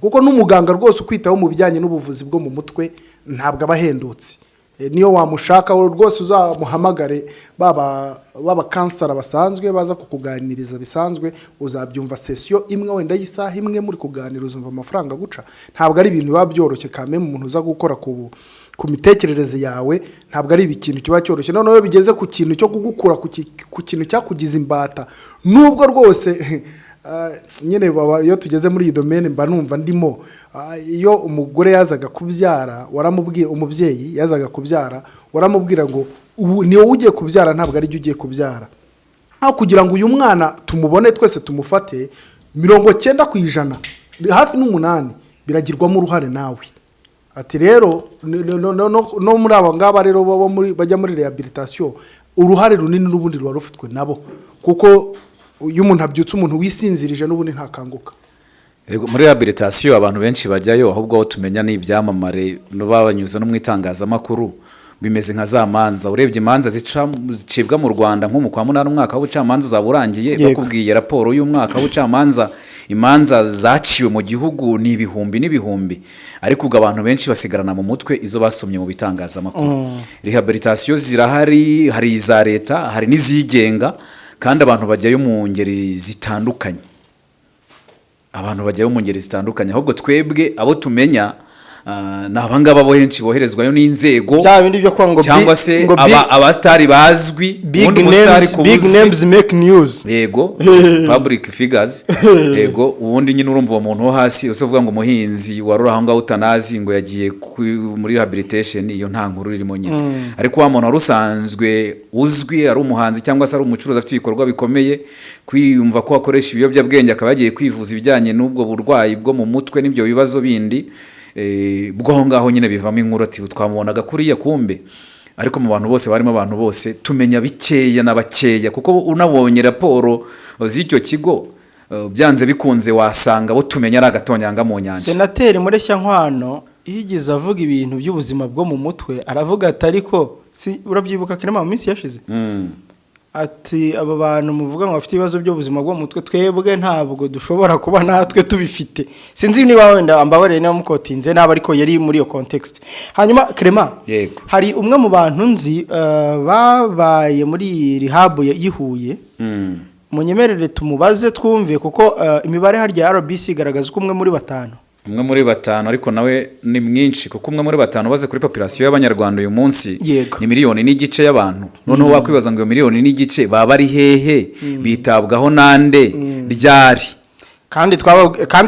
Speaker 3: kuko n'umuganga rwose ukwitaho mu bijyanye n'ubuvuzi bwo mu mutwe ntabwo aba ahendutse. Niyo wamushaka wowe rwose uzamuhamagare, baba counselor basanzwe baza kukuganiriza bisanzwe, uzabyumva session imwe wenda y'isaha imwe muri kuganira, uzumva amafaranga guca. Ntabwo ari ibintu biba byoroshye kame mu muntu uza gukora ku mitekerereze yawe, ntabwo ari ikintu kiba cyoroshye. Noneho iyo bigeze ku kintu cyo kugukura ku kintu cyakugize imbata, nubwo rwose nyine iyo tugeze muri iyi domaine mba numva ndimo, iyo umugore yazaga kubyara waramubwira, umubyeyi yazaga kubyara waramubwira ngo ubu ni wowe ugiye kubyara, ntabwo ari ugiye kubyara, aho kugira ngo uyu mwana tumubone twese tumufate, 90% hafi n'umunani biragirwamo uruhare nawe. Ati rero no muri aba ngaba rero baba muri bajya muri rehabilitation, uruhare runini n'ubundi ruba rufitwe nabo, kuko iyo umuntu abyutse, umuntu wisinzirije n'ubundi ntakanguka.
Speaker 2: Yego, muri rehabilitation abantu benshi bajyayo, ahubwo aho tumenya ni ibyamamare babanyuze no mu itangazamakuru. Bimeze nka za manza, urebye imanza zicibwa mu Rwanda, nko mu kwa munani umwaka w'ubucamanza uzaba urangiye, bakubwiye raporo y'umwaka w'ubucamanza, imanza zaciwe mu gihugu ni ibihumbi n'ibihumbi, ariko ubwo abantu benshi basigarana mu mutwe izo basomye mu bitangazamakuru. Rehabilitation zirahari, hari iza leta, hari n'izigenga, kandi abantu bajyayo mu ngeri zitandukanye, abantu bajyayo mu ngeri zitandukanye. Ahubwo twebwe abo tumenya ni abangaba benshi boherezwayo n'inzego
Speaker 1: Bya bindi byo kuvuga ngo
Speaker 2: cyangwa se
Speaker 1: ngo
Speaker 2: abasitari bazwi.
Speaker 1: Big
Speaker 2: Ubundi umusitari
Speaker 1: names,
Speaker 2: ku
Speaker 1: big
Speaker 2: buzwi.
Speaker 1: names make news.
Speaker 2: Yego, public figures, yego. Ubundi nyine urumva uwo muntu wo hasi use uvuga ngo umuhinzi wari uri aho ngaho utanazi ngo yagiye muri rehabilitation, iyo nta nkuru irimo nyine. Ariko wa muntu wari usanzwe uzwi, ari umuhanzi cyangwa se ari umucuruzi afite ibikorwa bikomeye, kwiyumva ko akoresha ibiyobyabwenge akaba yagiye kwivuza ibijyanye n'ubwo burwayi bwo mu mutwe n'ibyo bibazo bindi, bwo aho ngaho nyine bivamo inkuru, ati twamubonaga kuriya kumbe. Ariko mu bantu bose barimo, abantu bose tumenya bikeya na bakeya, kuko unabonye raporo z'icyo kigo, byanze bikunze wasanga abo tumenya ari agatonyanga mu nyanja.
Speaker 1: Senateri Mureshyankwano yigeze avuga ibintu by'ubuzima bwo mu mutwe, aravuga ati ariko si urabyibuka Clement, mu minsi yashize, ati aba bantu muvuga ngo bafite ibibazo by'ubuzima bwo mu mutwe, twebwe ntabwo dushobora kuba natwe tubifite. Sinzi niba wenda ambabarire niba mukotinze nabi, ariko yari muri iyo context. Hanyuma Clement,
Speaker 2: Yego.
Speaker 1: hari umwe mu bantu nzi babaye muri rehab y'i Huye. Munyemerere tumubaze twumve, kuko imibare harya ya RBC igaragaza ko umwe muri batanu.
Speaker 2: Umwe muri batanu, ariko nawe ni mwinshi, kuko umwe muri batanu ubaze kuri population y'Abanyarwanda uyu munsi ni 1.5 miliyoni y'abantu. Noneho wakwibaza ngo iyo 1.5 miliyoni baba ari hehe, bitabwaho nande, ryari?
Speaker 1: Kandi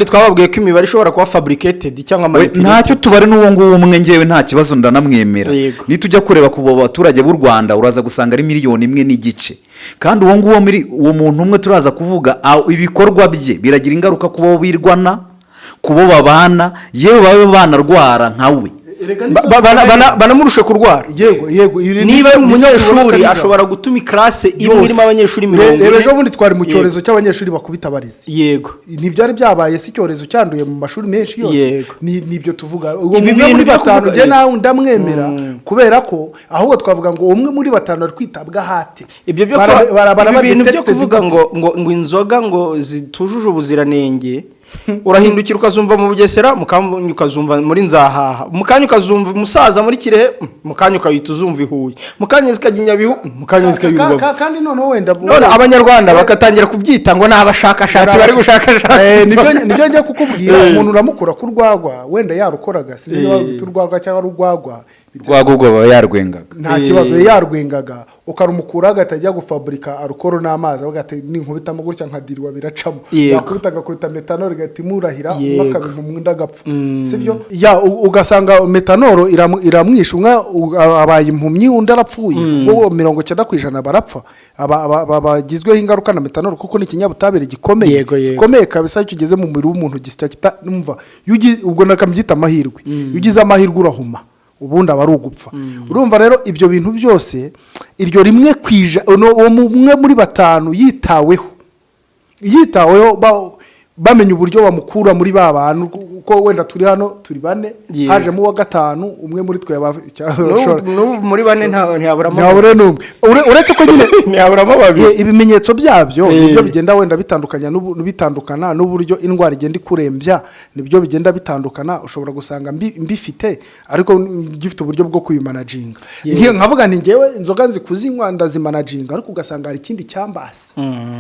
Speaker 1: twababwiye ko imibare ishobora kuba fabricated cyangwa
Speaker 2: We,
Speaker 1: manipulated.
Speaker 2: Ntacyo tubare n'uwo nguwo umwe, ngewe nta kibazo, ndanamwemera. Nitujya kureba ku baturage b'u Rwanda, uraza gusanga ari 1.5 miliyoni, kandi uwo nguwo muri uwo muntu umwe turaza kuvuga, ibikorwa bye biragira ingaruka ku bo birwana, ku bo babana, yewe babe banarwara nka we.
Speaker 3: Erega
Speaker 1: Banamurushe kurwara.
Speaker 3: Yego, iri
Speaker 1: Niba ari
Speaker 3: nibyo tubona
Speaker 1: umunyeshuri
Speaker 3: Kanijabo.
Speaker 1: ashobora gutuma iclasse imwe
Speaker 3: Yose.
Speaker 1: irimo abanyeshuri 40.
Speaker 3: Reba ejo bundi twari mu cyorezo cy'abanyeshuri bakubita abarezi. Ntibyari byabaye si icyorezo cyanduye mu mashuri menshi yose? Nibyo tuvuga, uwo
Speaker 1: Ibi
Speaker 3: umwe
Speaker 1: bintu
Speaker 3: muri
Speaker 1: byo
Speaker 3: batanu
Speaker 1: kuvuga-
Speaker 3: njye nawe ndamwemera, kubera ko ahubwo twavuga ngo umwe muri batanu ari kwitabwaho ate?
Speaker 1: Ibyo byo ibi bintu byo
Speaker 3: detected
Speaker 1: kuvuga
Speaker 3: gute?
Speaker 1: ngo inzoga ngo zitujuje ubuziranenge, urahindukira ukazumva mu Bugesera, mu kanya ukazumva muri Nzahaha, mu kanya ukazumva umusaza muri Kirehe, mu kanya ukahita uzumva i Huye, mu kanya zikajya i Nyabihu, mu kanya zikajya i Rubavu.
Speaker 3: Kandi noneho wenda
Speaker 1: None Abanyarwanda bagatangira kubyita ngo ni abashakashatsi bari gushakashaka inzoga.
Speaker 3: Nibyo njya kukubwira. Umuntu uramukura ku rwagwa, wenda yarukoraga, sinzi niba rwita urwagwa cyangwa urwagwa.
Speaker 2: Rwagwa ubwo baba yarwengaga.
Speaker 3: Nta kibazo, yarwengaga, ukarumukura agahita ajya gufaburika alcool n'amazi, avuga ati ninkubitamo gutya nkadiriwa biracamo. Yakubita agakubita methanol igahita imurahira, umwe akaba impumyi undi agapfa, sibyo? Ya, ugasanga methanol iramwishe, umwe abaye impumyi undi arapfuye. Ubwo 90% barapfa bagizweho ingaruka na methanol, kuko ni ikinyabutabire gikomeye,
Speaker 1: Yego, yego.
Speaker 3: gikomeye kabisa. Iyo kigeze mu mubiri w'umuntu gisya kita, numva iyo ubwo nakabyita amahirwe, iyo ugize amahirwe urahuma, ubundi aba ari ugupfa. Urumva rero ibyo bintu byose, iryo rimwe ku ijana, uwo umwe muri batanu yitaweho, yitaweho. Bamenya uburyo bamukura muri ba bantu, kuko wenda turi hano turi bane, hajemo uwa gatanu, umwe muri twe yaba
Speaker 1: N'ubu muri bane ntihaburamo
Speaker 3: ntihabura
Speaker 1: babiri.
Speaker 3: n'umwe. Uretse ko nyine
Speaker 1: Ntihaburamo babiri.
Speaker 3: Ibimenyetso byabyo nibyo bigenda wenda bitandukanya bitandukana n'uburyo indwara igenda ikurembya, nibyo bigenda bitandukana. Ushobora gusanga mbifite ariko ngifite uburyo bwo kubimanaginga. Nkavuga nti ngewe inzoga nzi kuzinywa, ndazimanaginga, ariko ugasanga hari ikindi cyambase,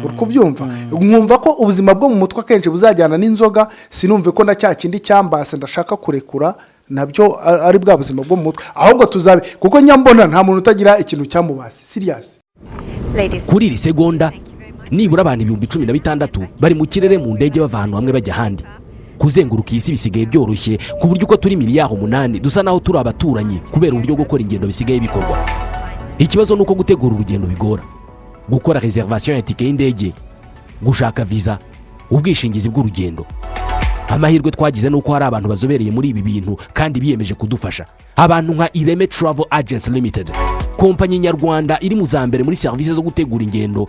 Speaker 3: uri kubyumva? Nkumva ko ubuzima bwo mu mutwe akenshi buzajyana n'inzoga, sinumve ko na cya kindi cyambase ndashaka kurekura nabyo ari bwa buzima bwo mu mutwe. Ahubwo tuzabe, kuko nyambona nta muntu utagira ikintu cyamubase serious.
Speaker 4: Kuri iri segonda, nibura abantu 16,000 bari mu kirere mu ndege, bava ahantu hamwe bajya ahandi. Kuzenguruka iyi si bisigaye byoroshye, ku buryo uko turi miliyari 8 dusa naho turi abaturanyi, kubera uburyo gukora ingendo bisigaye bikorwa. Ikibazo ni uko gutegura urugendo bigora: gukora réservation ya tike y'indege, gushaka viza, ubwishingizi bw'urugendo. Amahirwe twagize ni uko hari abantu bazobereye muri ibi bintu kandi biyemeje kudufasha, abantu nka Ireme Travel Agency Limited, kompanyi nyarwanda iri mu za mbere muri serivisi zo gutegura ingendo,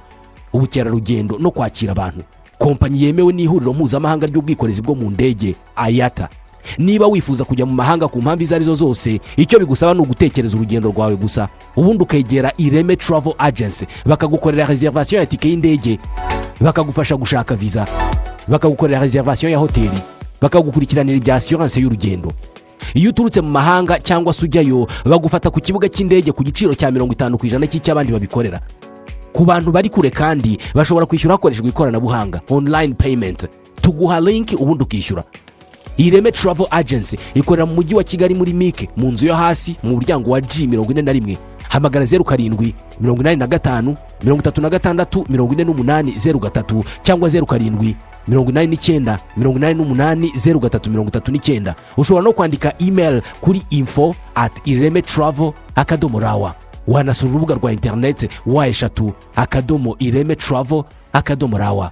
Speaker 4: ubukerarugendo no kwakira abantu, kompanyi yemewe n'Ihuriro Mpuzamahanga ry'Ubwikorezi bwo mu Ndege, IATA. Niba wifuza kujya mu mahanga ku mpamvu izo arizo zose, icyo bigusaba ni ugutekereza urugendo rwawe gusa, ubundi ukegera Ireme Travel Agency, bakagukorera réservation ya tike y'indege, bakagufasha gushaka viza, bakagukorera réservation ya hoteli, bakagukurikiranira ibya assurance y'urugendo. Iyo uturutse mu mahanga cyangwa se ujyayo, bagufata ku kibuga cy'indege ku giciro cya 50% cy'icy'abandi babikorera. Ku bantu bari kure kandi, bashobora kwishyura hakoreshejwe ikoranabuhanga, online payment. Tuguha link ubundi ukishyura. Ireme Travel Agency ikorera mu Mujyi wa Kigali, muri MIC, mu nzu yo hasi, mu muryango wa G41. Hamagara 0785364803 cyangwa 0789880339. Ushobora no kwandika email kuri info@iremetravel.rw. Wanasura urubuga rwa interineti www.iremetravel.rw.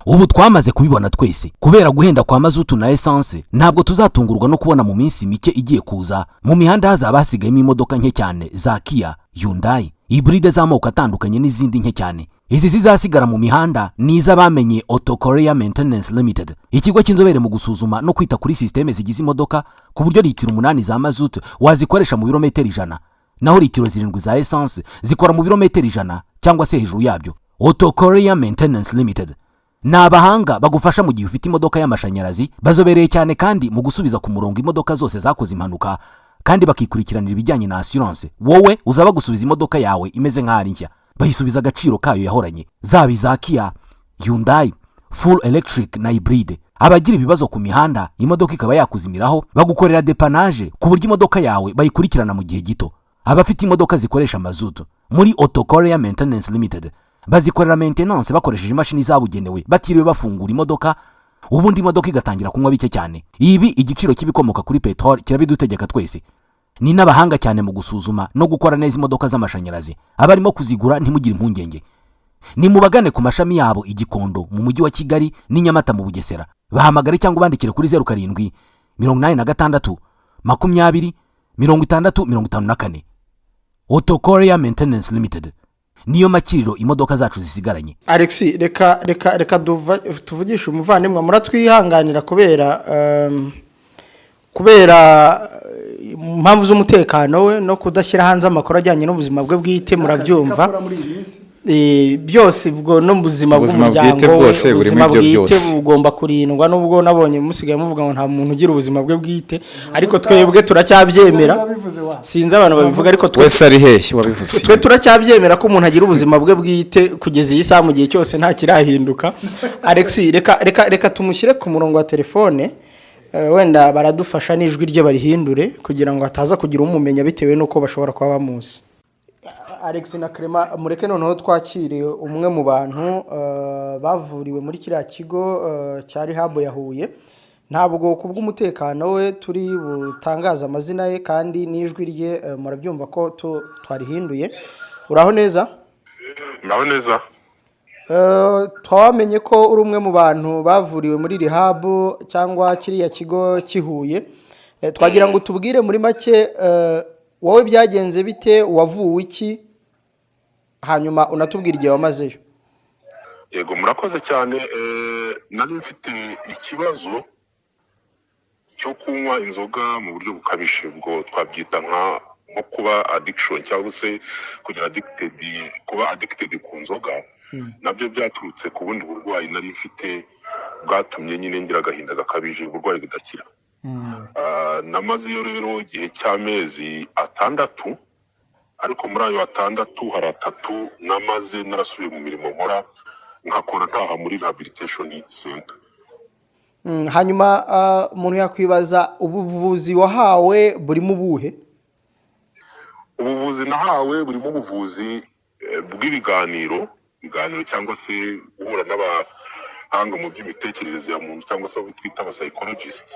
Speaker 4: Ubu twamaze kubibona twese, kubera guhenda kwa mazutu na esanse, ntabwo tuzatungurwa no kubona mu minsi mike igiye kuza mu mihanda hazaba hasigayemo imodoka nke cyane za Kia, Hyundai, hybride z'amoko atandukanye n'izindi nke cyane. Izi zizasigara mu mihanda ni iz'abamenye Auto Korea Maintenance Limited, ikigo cy'inzobere mu gusuzuma no kwita kuri sisiteme zigize imodoka, ku buryo litiro 8 za mazutu wazikoresha mu birometero 100, naho litiro 7 za esanse zikora mu birometero 100 cyangwa se hejuru yabyo. Auto Korea Maintenance Limited ni abahanga bagufasha mu gihe ufite imodoka y'amashanyarazi. Bazobereye cyane kandi mu gusubiza ku murongo imodoka zose zakoze impanuka, kandi bakikurikiranira ibijyanye na assurance. Wowe uzaba gusubiza imodoka yawe imeze nk'aho ari nshya, bayisubiza agaciro kayo yahoranye, zaba iza Kia, Hyundai, full electric na hybride. Abagira ibibazo ku mihanda, imodoka ikaba yakuzimiraho, bagukorera dépannage ku buryo imodoka yawe bayikurikirana mu gihe gito. Abafite imodoka zikoresha mazutu, muri Auto Korea Maintenance Limited bazikorera maintenance bakoresheje imashini zabugenewe, batiriwe bafungura imodoka, ubundi imodoka igatangira kunywa bike cyane. Ibi igiciro cy'ibikomoka kuri peteroli kirabidutegeka twese. Ni n'abahanga cyane mu gusuzuma no gukora neza imodoka z'amashanyarazi. Abarimo kuzigura, ntimugire impungenge, ni mubagane ku mashami yabo i Gikondo mu Mujyi wa Kigali n'i Nyamata mu Bugesera. Bahamagare cyangwa ubandikire kuri 0786206054. Auto Korea Maintenance Limited niyo makiriro imodoka zacu zisigaranye.
Speaker 1: Alex, reka tuvugishe umuvandimwe. Muratwihanganira kubera impamvu z'umutekano we no kudashyira hanze amakuru ajyanye n'ubuzima bwe bwite, murabyumva.
Speaker 3: Akora muri iyi minsi.
Speaker 1: Byose ubwo no mu buzima
Speaker 2: Ubuzima
Speaker 1: bw'umuryango
Speaker 2: bwite
Speaker 1: we,
Speaker 2: bwose burimo
Speaker 1: ubuzima
Speaker 2: ibyo
Speaker 1: bwite
Speaker 2: byose.
Speaker 1: bugomba kurindwa, nubwo nabonye musigaye muvuga ngo nta muntu ugira ubuzima bwe bwite, ariko twebwe turacyabyemera.
Speaker 3: Wabivuze wa.
Speaker 1: Sinzi abantu babivuga, ariko twe
Speaker 2: Wese ari hehe wabivuze?
Speaker 1: twe turacyabyemera ko umuntu agira ubuzima bwe bwite kugeza iyi saha, mu gihe cyose nta kirahinduka. Alex, reka tumushyire ku murongo wa telefone. Wenda baradufasha n'ijwi rye barihindure kugira ngo hataza kugira umumenya bitewe n'uko bashobora kuba bamuzi. Alex na Clement, mureke noneho twakire umwe mu bantu bavuriwe muri kiriya kigo cya rehab ya Huye. Ntabwo ku bw'umutekano we turi butangaze amazina ye, kandi n'ijwi rye murabyumva ko twarihinduye. Uraho neza?
Speaker 5: Naho neza.
Speaker 1: Twamenye ko uri umwe mu bantu bavuriwe muri rehab cyangwa kiriya kigo cy'i Huye. Twagira ngo tubwire muri make, wowe byagenze bite, wavuwe iki, hanyuma unatubwira igihe wamazeyo.
Speaker 5: Yego, murakoze cyane. Nari mfite ikibazo cyo kunywa inzoga mu buryo bukabije, ubwo twabyita nko kuba addiction cyangwa se kugira addicted, kuba addicted ku nzoga. Nabyo byaturutse ku bundi burwayi nari mfite bwatumye nyine ngira agahinda gakabije, uburwayi budakira. Namazeyo rero igihe cy'amezi 6, ariko muri ayo 6 hari 3 namaze narasubiye mu mirimo nkora, nkakora ntaha muri rehabilitation center.
Speaker 1: Hanyuma umuntu yakwibaza ubuvuzi wahawe burimo ubuhe?
Speaker 5: Ubuvuzi nahawe burimo ubuvuzi bw'ibiganiro, ibiganiro cyangwa se guhura n'abahanga mu by'imitekerereze ya muntu cyangwa se abo twita aba psychologist.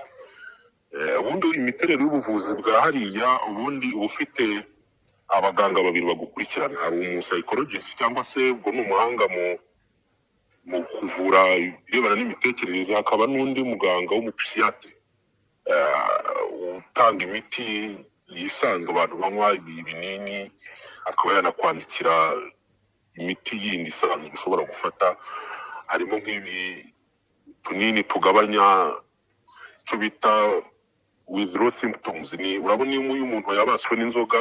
Speaker 5: Ubundi imiterere y'ubuvuzi bwa hariya, ubundi uba ufite abaganga babiri bagukurikirana. Hari umu psychologist cyangwa se ubwo ni umuhanga mu kuvura ibirebana n'imitekerereze, hakaba n'undi muganga w'umu psychiatre utanga imiti yisanzwe abantu banywa ibinini, akaba yanakwandikira imiti yindi isanzwe ushobora gufata, harimo nk'ibi tunini tugabanya icyo bita withdrawal symptoms. Ni urabona iyo umuntu yabaswe n'inzoga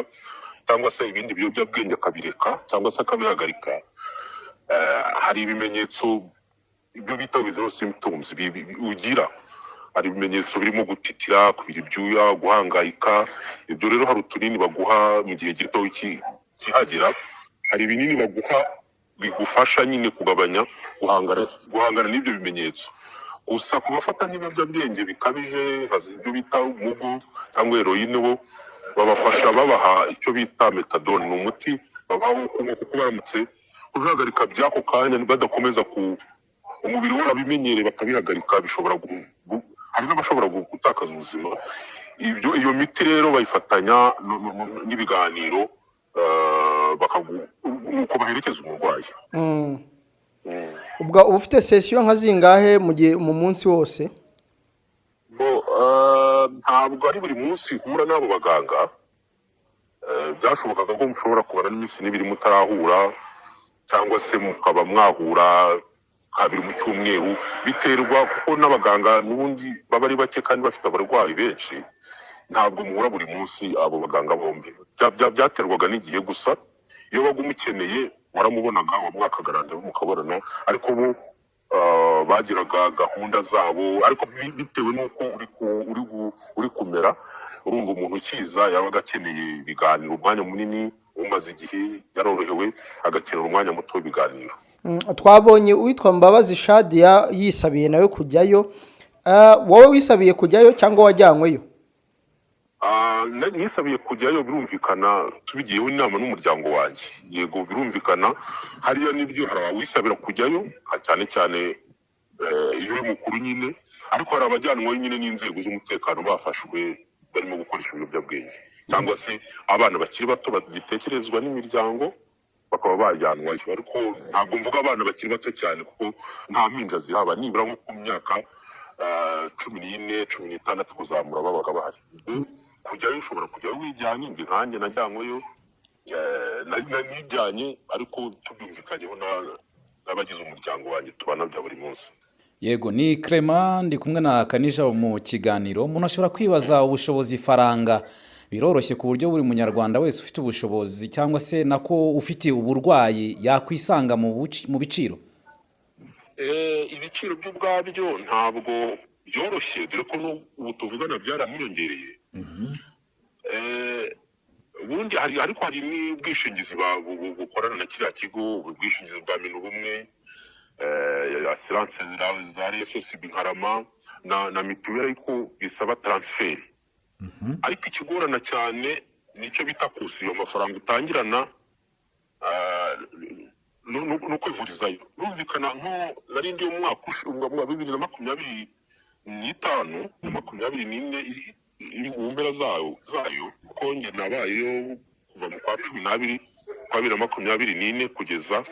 Speaker 5: cyangwa se ibindi biyobyabwenge akabireka cyangwa se akabihagarika, hari ibimenyetso, ibyo bita withdrawal symptoms ugira. Hari ibimenyetso birimo gutitira, kubira ibyuya, guhangayika. Ibyo rero hari utunini baguha mu gihe gito kihagera, hari ibinini baguha bigufasha nyine kugabanya guhangana n'ibyo bimenyetso. Gusa ku bafata n'ibiyobyabwenge bikabije nka ibyo bita mugo cyangwa heroine, bo babafasha babaha icyo bita methadone. Ni umuti babaha wo kunywa, kuko baramutse kubihagarika by'ako kanya badakomeza ku umubiri warabimenyereye bakabihagarika, bishobora hari n'abashobora gutakaza ubuzima. Ibyo iyo miti rero bayifatanya n'ibiganiro, nuko baherekeza umurwayi.
Speaker 1: Ubwo uba ufite session nka zingahe mu gihe mu munsi wose?
Speaker 5: Bo, ntabwo ari buri munsi uhura n'abo baganga. Byashobokaga ko mushobora kubara n'iminsi n'ibiri mutarahura, cyangwa se mukaba mwahura kabiri mu cyumweru, biterwa kuko n'abaganga n'ubundi baba ari bake kandi bafite abarwayi benshi. Ntabwo muhura buri munsi abo baganga bombi. Byaterwaga n'igihe. Gusa iyo waga umukeneye waramubonaga, wamwakaga rendez-vous mukabonana, ariko bo bagiraga gahunda zabo, ariko bitewe n'uko uri kumera. Urumva umuntu ukiza yabaga akeneye ibiganiro umwanya munini, umaze igihe yarorohewe agakenera umwanya muto w'ibiganiro.
Speaker 1: Twabonye uwitwa Mbabazi Shadia yisabiye nawe kujyayo. Wowe wisabiye kujyayo cyangwa wajyanyweyo?
Speaker 5: Nisabiye kujyayo, birumvikana tubigiyeho inama n'umuryango wanjye. Yego, birumvikana hariya nibyo, hari abawisabira kujyayo cyane cyane iyo uri mukuru nyine, ariko hari abajyanwayo nyine n'inzego z'umutekano bafashwe barimo gukoresha ibiyobyabwenge, cyangwa se abana bakiri bato bagitekerezwa n'imiryango bakaba bajyanwayo. Ariko ntabwo mvuga abana bakiri bato cyane, kuko nta mpinja zihaba, nibura nko ku myaka 14, 16 kuzamura babaga bahari. Ubwo kujyayo ushobora kujyayo wijyanye. Njye nkanjye najyanyweyo, nijyanye, ariko tubyumvikanyeho n'abagize umuryango wanjye tubana bya buri munsi.
Speaker 2: Yego, ni Clement, ndi kumwe na Kanija mu kiganiro. Umuntu ashobora kwibaza ubushobozi, ifaranga biroroshye ku buryo buri munyarwanda wese ufite ubushobozi cyangwa se nako ufite uburwayi yakwisanga mu biciro?
Speaker 5: Ibiciro byo ubwabyo ntabwo byoroshye, dore ko n'ubu tuvugana byaramwiyongereye. Ubundi hari, ariko hari n'ubwishingizi bukorana na kiriya kigo, ubwishingizi bwa Minubumwe, assurance za RSSB, nka RAMA na mituweli, ariko bisaba transfert. Ariko ikigorana cyane nicyo bita caution, amafaranga utangirana no kwivurizayo. Birumvikana nko nari ndi mu mwaka wa 2025 na 24 iri mu mpera zayo, kuko njye nabayeyo kuva mu kwa 12 kwa 2024 kugeza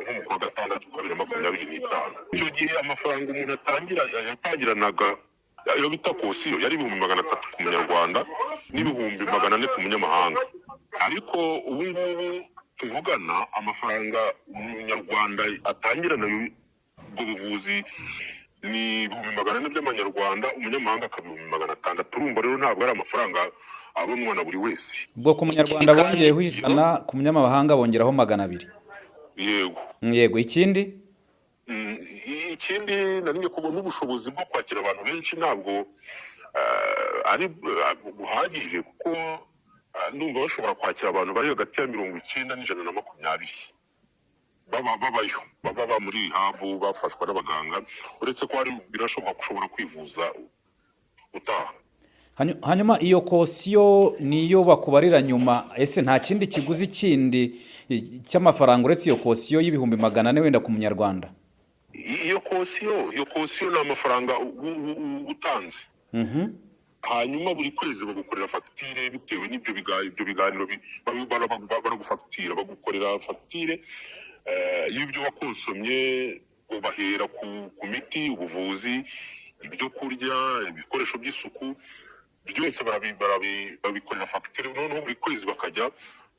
Speaker 5: nko mu kwa gatandatu kwa 2025. Icyo gihe amafaranga umuntu atangira yatangiranaga, ayo bita caution, yari 300,000 ku munyarwanda n'400,000 ku munyamahanga. Ariko ubu ngubu tuvugana, amafaranga umunyarwanda atangirana Ubwo buvuzi ni 400,000 by'amanyarwanda, umunyamahanga akaba 600,000. Urumva rero ntabwo ari amafaranga abonwa na buri wese.
Speaker 2: Ubwo ku munyarwanda
Speaker 5: Ikindi kandi
Speaker 2: bongeyeho 100, ku munyamahanga bongeraho 200.
Speaker 5: Yego.
Speaker 2: Yego, ikindi?
Speaker 5: Ikindi nari kubona ubushobozi bwo kwakira abantu benshi ntabwo ari buhagije, kuko ndumva bashobora kwakira abantu bari hagati ya 90 na 120 baba babayo, baba muri rehab, bafashwa n'abaganga, uretse ko hari birashoboka ko ushobora kwivuza utaha.
Speaker 2: Hanyuma iyo caution niyo bakubarira nyuma? Ese nta kindi kiguzi kindi cy'amafaranga uretse iyo caution y'400,000 wenda ku munyarwanda?
Speaker 5: Iyo caution ni amafaranga utanze. Hanyuma buri kwezi bagukorera fagitire bitewe n'ibyo ibyo biganiro, baragufagitira, bagukorera fagitire y'ibyo wakonsomye. Bahera ku miti, ubuvuzi, ibyo kurya, ibikoresho by'isuku, byose babikorera fagitire. Noneho buri kwezi bakajya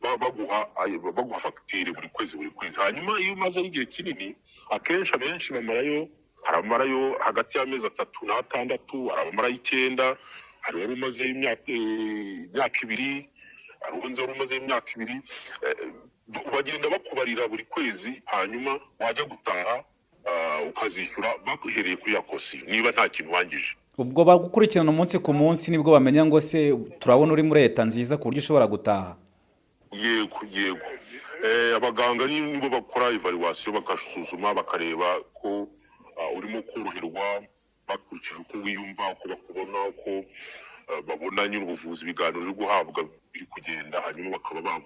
Speaker 5: baguha fagitire buri kwezi, buri kwezi. Hanyuma iyo umazeho igihe kinini, akenshi abenshi bamarayo, hari abamarayo hagati y'amezi 3 na 6, hari abamarayo 9, hari uwari umazeyo imyaka 2, hari uwundi wari umazeyo imyaka 2. Bagenda bakubarira buri kwezi, hanyuma wajya gutaha ukazishyura bahereye kuri ya caution niba nta kintu wangije.
Speaker 2: Ubwo bagukurikirana umunsi ku munsi, nibwo bamenya ngo se turabona uri muri état nziza ku buryo ushobora gutaha?
Speaker 5: Yego. Abaganga nibo bakora evaluation, bagasuzuma, bakareba ko urimo koroherwa bakurikije uko wiyumva, uko bakubona, uko babona nyine ubuvuzi, ibiganiro uri guhabwa biri kugenda, hanyuma bakaba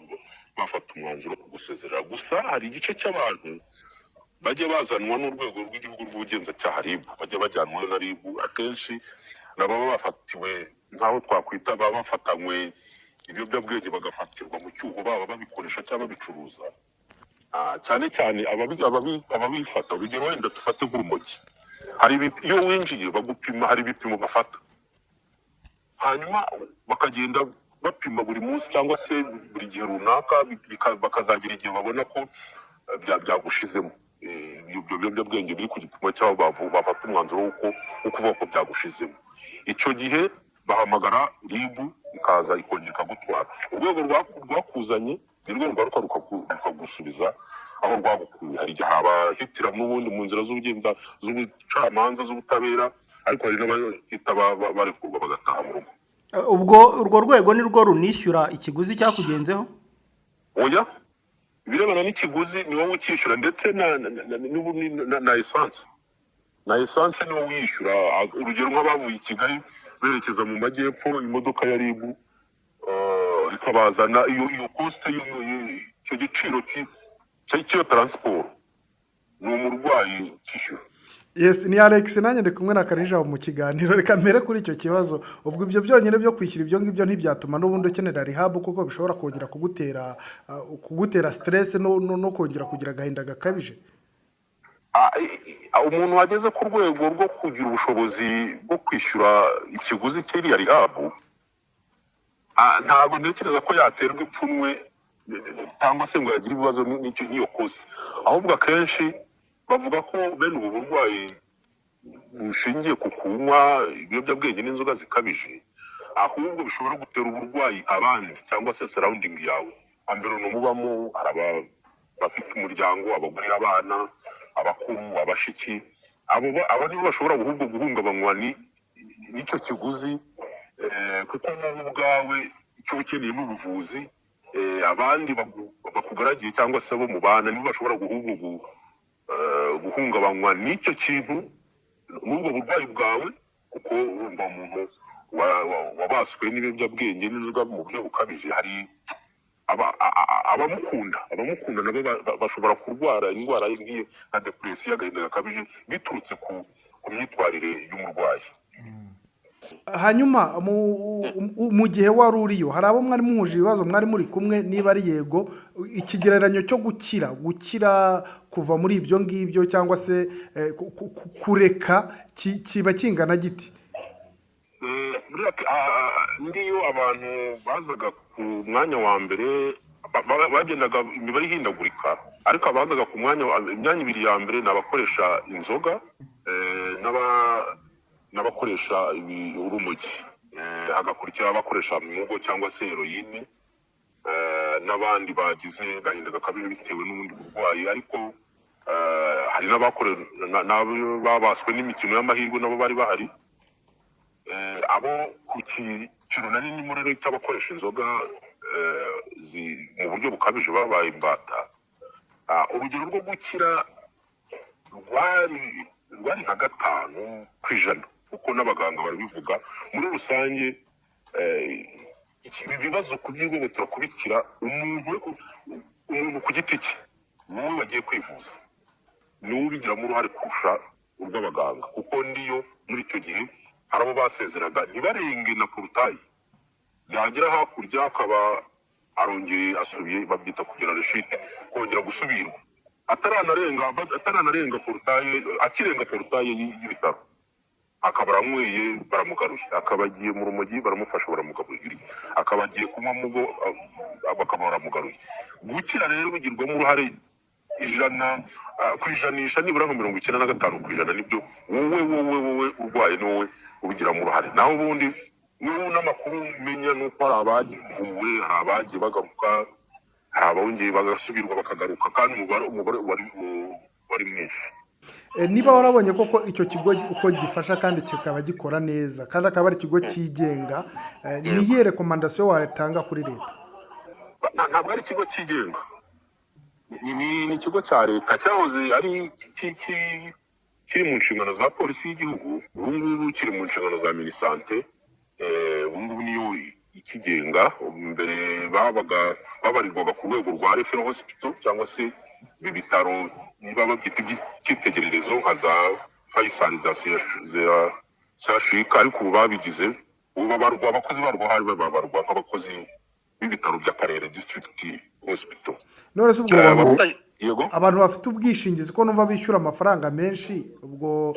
Speaker 5: bafata umwanzuro wo kugusezerera. Gusa hari igice cy'abantu bajya bazanwa n'urwego rw'igihugu rw'ubugenzacyaha, RIB, bajya bajyanwa na RIB. Akenshi nabo baba bafatiwe nk'aho twakwita baba bafatanywe ibiyobyabwenge, bagafatirwa mu cyuho, baba babikoresha cyangwa babicuruza. Cyane cyane ababifata, urugero wenda dufate nk'urumogi, hari iyo winjiye bagupima, hari ibipimo bafata, hanyuma bakagenda bapima buri munsi cyangwa se buri gihe runaka, bakazagira igihe babona ko byagushizemo. Ibyo biyobyabwenge biri ku gipimo cy'aho bafata umwanzuro wo kuvuga ko byagushizemo. Icyo gihe bahamagara RIB, ikaza ikongera ikagutwara. Urwego rwakuzanye ni rwo rugaruka rukagusubiza aho rwagukuye. Hari igihe abahitira n'ubundi mu nzira z'ubugenza, z'ubucamanza, z'ubutabera, ariko hari n'abahita barekurwa bagataha mu rugo.
Speaker 1: Ubwo urwo rwego ni rwo runishyura ikiguzi cyakugenzeho?
Speaker 5: Oya, ibirebana n'ikiguzi ni wowe ukishyura, ndetse na essence ni wowe uyishyura. Urugero nk'abavuye i Kigali berekeza mu majyepfo, imodoka ya RIB ikabazana, iyo cost, icyo giciro cy'iyo transport ni umurwayi kishyura.
Speaker 3: Yes, ni Alex, nanjye ndi kumwe na Karijabo mu kiganiro. Reka mpere kuri icyo kibazo. Ubwo ibyo byonyine byo kwishyura ibyo ngibyo ntibyatuma n'ubundi ukenera rehab, kuko bishobora kongera kugutera stress no kongera kugira agahinda gakabije?
Speaker 5: Umuntu wageze ku rwego rwo kugira ubushobozi bwo kwishyura ikiguzi cy'iriya rehab, ntabwo ntekereza ko yaterwa ipfunwe cyangwa se ngo yagire ibibazo n'icyo n'iyo cost. Ahubwo akenshi bavuga ko bene ubu burwayi bushingiye ku kunywa ibiyobyabwenge n'inzoga zikabije, ahubwo bishobora gutera uburwayi abandi cyangwa se surrounding yawe, environnement mubamo. Hari bafite umuryango, abagore, abana, abakuru, abashiki, abo nibo bashobora ahubwo guhungabanywa n'icyo kiguzi, kuko wowe ubwawe icyo ukeneye ni ubuvuzi. Abandi bakugaragiye cyangwa se abo mubana nibo bashobora ahubwo guhungabanywa n'icyo kintu, n'ubwo burwayi bwawe, kuko urumva umuntu wabaswe n'ibiyobyabwenge n'inzoga mu buryo bukabije, hari abamukunda nabo bashobora kurwara indwara nk'iyo nka depression, agahinda gakabije, biturutse ku myitwarire y'umurwayi.
Speaker 3: Hanyuma mu gihe wari uriyo, hari abo mwari muhuje ibibazo mwari muri kumwe? Niba ari yego, ikigereranyo cyo gukira kuva muri ibyo ngibyo cyangwa se kureka kiba kingana giti?
Speaker 5: Buriya ndiyo abantu bazaga ku mwanya wa mbere, bagendaga imibare ihindagurika. Ariko abazaga ku mwanya imyanya ibiri ya mbere ni abakoresha inzoga n'abakoresha urumogi, hagakurikiraho abakoresha mugo cyangwa se heroyine, n'abandi bagize agahinda gakabije bitewe n'ubundi burwayi. Ariko hari n'abo babaswe n'imikino y'amahirwe, nabo bari bahari. Abo ku cyiciro nari ndimo rero cy'abakoresha inzoga mu buryo bukabije babaye imbata, urugero rwo gukira rwari nka 5%, kuko n'abaganga barabivuga muri rusange. Ibi bibazo kubyigobotera kubikira umuntu ku giti cye, wowe wagiye kwivuza, niwe ubigiramo uruhare kurusha urw'abaganga, kuko ndiyo muri icyo gihe hari abo basezeraga ntibarenge na portail, yagera hakurya akaba arongeye asubiye, babyita kugira rechute, kongera gusubirwa, ataranarenga portail, akirenga portail y'ibitaro akaba aranyweye baramugaruye, akaba agiye mu rumogi baramufasha baramugaruye, akaba agiye kunywa mugo bakaba baramugaruye. Gukira rero bigirwamo uruhare 100%, nibura nka 95%, nibyo wowe urwaye ni wowe ubigiramo uruhare. Naho ubundi n'ubu n'amakuru menya ni uko hari abavuwe, hari abagiye bagaruka, hari abongeye bagasubirwa bakagaruka, kandi umubare wari mwinshi.
Speaker 3: Niba warabonye koko icyo kigo uko gifasha kandi kikaba gikora neza, kandi akaba ari ikigo cyigenga, ni iyihe recommandation watanga kuri leta?
Speaker 5: Ntabwo ari ikigo cyigenga, ni ikigo cya leta cyahoze ari kiri mu nshingano za polisi y'igihugu, ubu ngubu kiri mu nshingano za MINISANTE. Ubu ngubu niyo ikigenga. Mbere babaga babarirwaga ku rwego rwa referral hospital cyangwa se ibi bitaro niba babyita iby'icyitegererezo nka za Faisal, za CHUK, ariko ubu babigize, ubu babarwa, abakozi barwo hari babarwa nk'abakozi b'ibitaro by'akarere, district hospital.
Speaker 3: None se ubwo
Speaker 5: Yego.
Speaker 3: abantu bafite ubwishingizi, ko numva bishyura amafaranga menshi, ubwo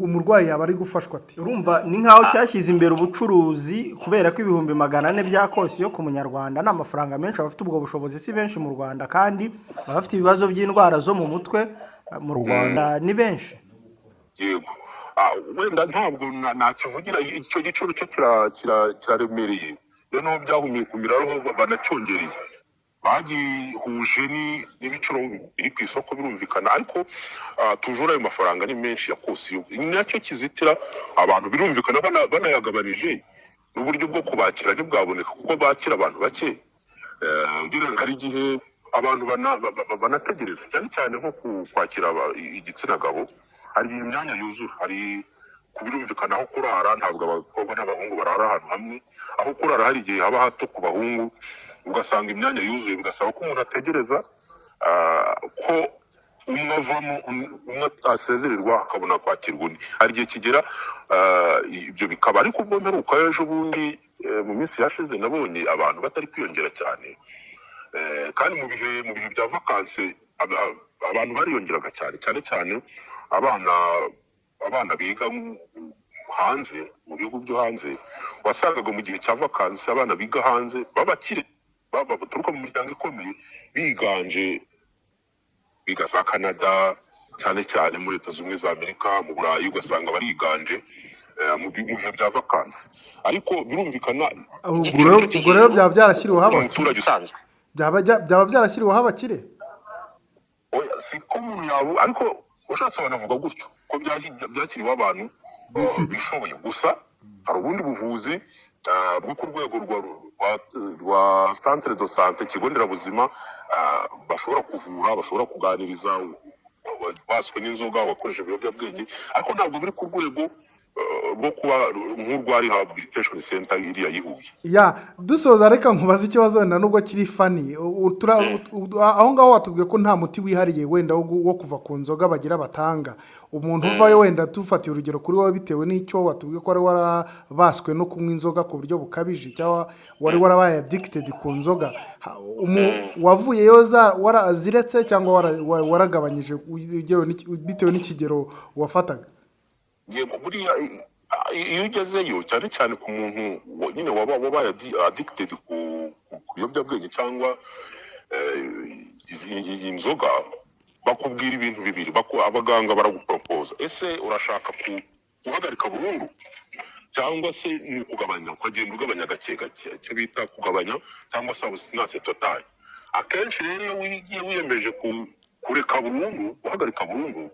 Speaker 3: umurwayi yaba ari gufashwa ati?
Speaker 1: Urumva ni nk'aho cyashyize imbere ubucuruzi, kubera ko 400,000 bya caution ku munyarwanda ni amafaranga menshi. Abafite ubwo bushobozi si benshi mu Rwanda, kandi abafite ibibazo by'indwara zo mu mutwe mu Rwanda ni benshi.
Speaker 5: Yego. Wenda ntabwo nakivugira icyo giciro cyo kiraremereye. Noneho byahumiye ku miraro banacyongereye, bagihuje n'ibiciro biri ku isoko, birumvikana. Ariko tujura ayo mafaranga ni menshi ya caution, nacyo kizitira abantu, birumvikana. Banayagabanije n'uburyo bwo kubakira ntibwaboneka, kuko bakira abantu bake. Ugira ngo hari igihe abantu banategereza, cyane cyane nko kwakira igitsina gabo, hari igihe imyanya yuzura. Hari birumvikana aho kurara, ntabwo abakobwa n'abahungu barara ahantu hamwe. Aho kurara hari igihe haba hato ku bahungu, ugasanga imyanya yuzuye, bigasaba ko umuntu ategereza ko umwe avamo, umwe asezererwa akabona kwakirwa undi. Hari igihe kigera ibyo bikaba. Ariko ubwo mperuka ejo bundi, mu minsi yashize, nabonye abantu batari kwiyongera cyane. Kandi mu bihe bya vacances abantu bariyongeraga cyane, cyane cyane abana biga hanze, mu bihugu byo hanze. Wasangaga mu gihe cya vacances abana biga hanze b'abakire, baturuka mu miryango ikomeye, biganje, biga za Canada cyane cyane, muri Leta Zunze Ubumwe za Amerika, mu Burayi, ugasanga bariganje mu bihe bya vacances. Ariko birumvikana
Speaker 3: Ubwo rero byaba byarashyiriweho abakire?
Speaker 5: Umuturage usanzwe.
Speaker 3: Byaba byarashyiriweho abakire?
Speaker 5: Oya, si ko umuntu yaba, ariko ushatse banavuga gutyo ko byakiriweho abantu bishoboye gusa. Hari ubundi buvuzi bwo ku rwego rwa centre de santé, ikigo nderabuzima, bashobora kuvura, bashobora kuganiriza baswe n'inzoga, bakoresha ibiyobyabwenge, ariko ntabwo biri ku rwego rwo kuba nk'urwa rehabilitation center iriya y'i Huye.
Speaker 3: Ya, dusoza, reka nkubaze ikibazo wenda nubwo kiri funny. Aho ngaho watubwiye ko nta muti wihariye wenda wo kuva ku nzoga bagira batanga. Umuntu uvayo, wenda dufatiye urugero kuri wowe, bitewe n'icyo watubwiye ko wari warabaswe no kunywa inzoga ku buryo bukabije, cyangwa wari warabaye addicted ku nzoga, wavuyeyo waraziretse cyangwa waragabanyije bitewe n'ikigero wafataga?
Speaker 5: Yego, buriya iyo ugezeyo, cyane cyane ku muntu nyine waba wabaye addicted ku biyobyabwenge cyangwa Inzoga bakubwira ibintu bibiri. Abaganga baraguporopoza: ese urashaka guhagarika burundu cyangwa se ni ukugabanya, ukagenda ugabanya gake gake, icyo bita kugabanya cyangwa se abstinence totale? Akenshi rero iyo wigiye wiyemeje kureka burundu, guhagarika burundu,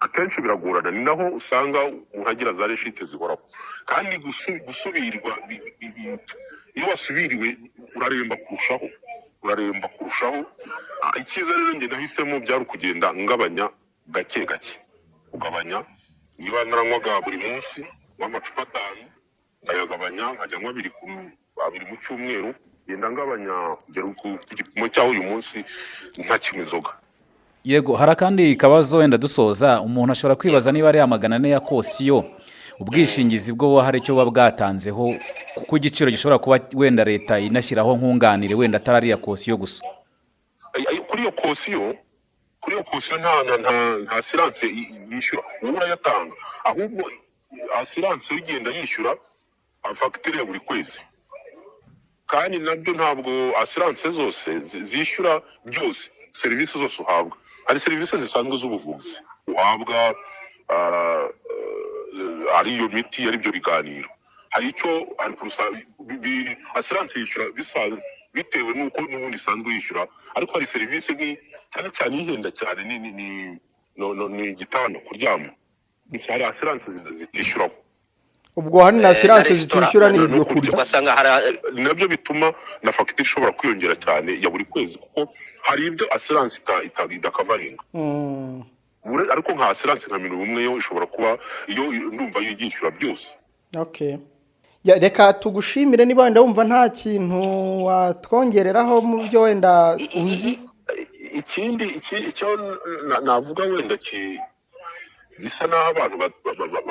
Speaker 5: akenshi biragorana. Ni naho usanga umuntu agira za rechutes zihoraho. Kandi gusubirwa iyo wasubiriwe uraremba kurushaho, uraremba kurushaho. Icyiza rero njye nahisemo byari ukugenda ngabanya gake gake, kugabanya. Niba naranywaga buri munsi w'amacupa 5, ndayagabanya nkajya nywa 2 mu cyumweru, ngenda ngabanya kugera ku gipimo cy'aho uyu munsi ntakinywa inzoga.
Speaker 2: Yego, hari akandi kabazo wenda dusoza. Umuntu ashobora kwibaza niba ari 400 ya caution, ubwishingizi bwo hari icyo buba bwatanzeho, kuko igiciro gishobora kuba wenda leta inashyiraho nkunganire, wenda atari ariya caution gusa.
Speaker 5: Kuri iyo caution nta assurance yishyura, wowe urayatanga. Ahubwo assurance yo igenda yishyura fagitire ya buri kwezi. Kandi nabyo ntabwo assurance zose zishyura byose, serivisi zose uhabwa. Hari serivisi zisanzwe z'ubuvuzi uhabwa, ari iyo miti, ari ibyo biganiro. Hari icyo hari kurusa assurance yishyura bisanzwe bitewe n'uko n'ubundi isanzwe yishyura. Ariko hari serivisi cyane cyane ihenda cyane ni no, no, ni igitanda, kuryama. Hari assurance zitishyuraho.
Speaker 1: Ubwo hari na assurance
Speaker 6: Na resitora.
Speaker 1: zitishyura
Speaker 5: No
Speaker 1: n'ibyo
Speaker 5: kurya.
Speaker 1: kurya.
Speaker 6: Ugasanga hari
Speaker 5: Nabyo bituma na fagitire ishobora kwiyongera cyane ya buri kwezi, kuko hari ibyo assurance idakavaringa. Ariko nka assurance nka Minispoc yo ishobora kuba iyo ndumva yishyura byose.
Speaker 1: Okay. Ya, reka tugushimire. Niba wenda wumva nta kintu watwongereraho mu byo wenda uzi.
Speaker 5: Ikindi icyo navuga wenda gisa n'aho abantu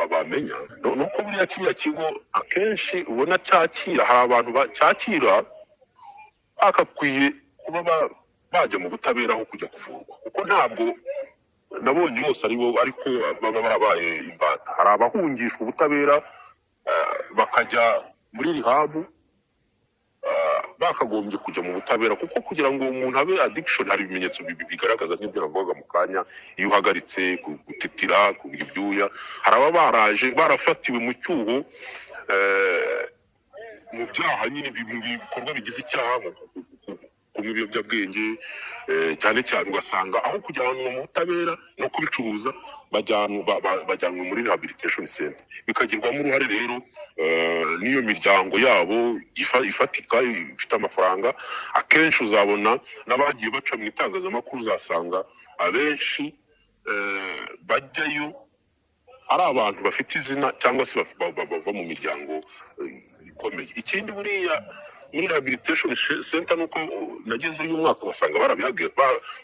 Speaker 5: bamenya ni uko buriya kiriya kigo akenshi ubona cyakira, hari abantu cyakira bakakwiye kuba bajya mu butabera aho kujya kuvurwa, kuko ntabwo nabonye bose ari bo ariko baba barabaye imbata. Hari abahungishwa ubutabera, bakajya muri rehab, bakagombye kujya mu butabera, kuko kugira ngo umuntu abe addiction hari ibimenyetso bigaragaza nk'ibyo navugaga mu kanya: iyo uhagaritse, gutitira, kubira ibyuya. Hari ababa baraje barafatiwe mu cyuho, mu byaha nyine, mu bikorwa bigize icyaha, mu kunywa ibiyobyabwenge, cyane cyane, ugasanga aho kujyanwa mu butabera no kubicuruza bajyanwe muri rehabilitation center, bikagirwamo uruhare rero n'iyo miryango yabo ifatika, ifite amafaranga. Akenshi uzabona n'abagiye baca mu itangazamakuru, uzasanga abenshi bajyayo ari abantu bafite izina cyangwa se bava mu miryango ikomeye. Ikindi buriya muri rehabilitation center nuko nagezeyo uyu mwaka basanga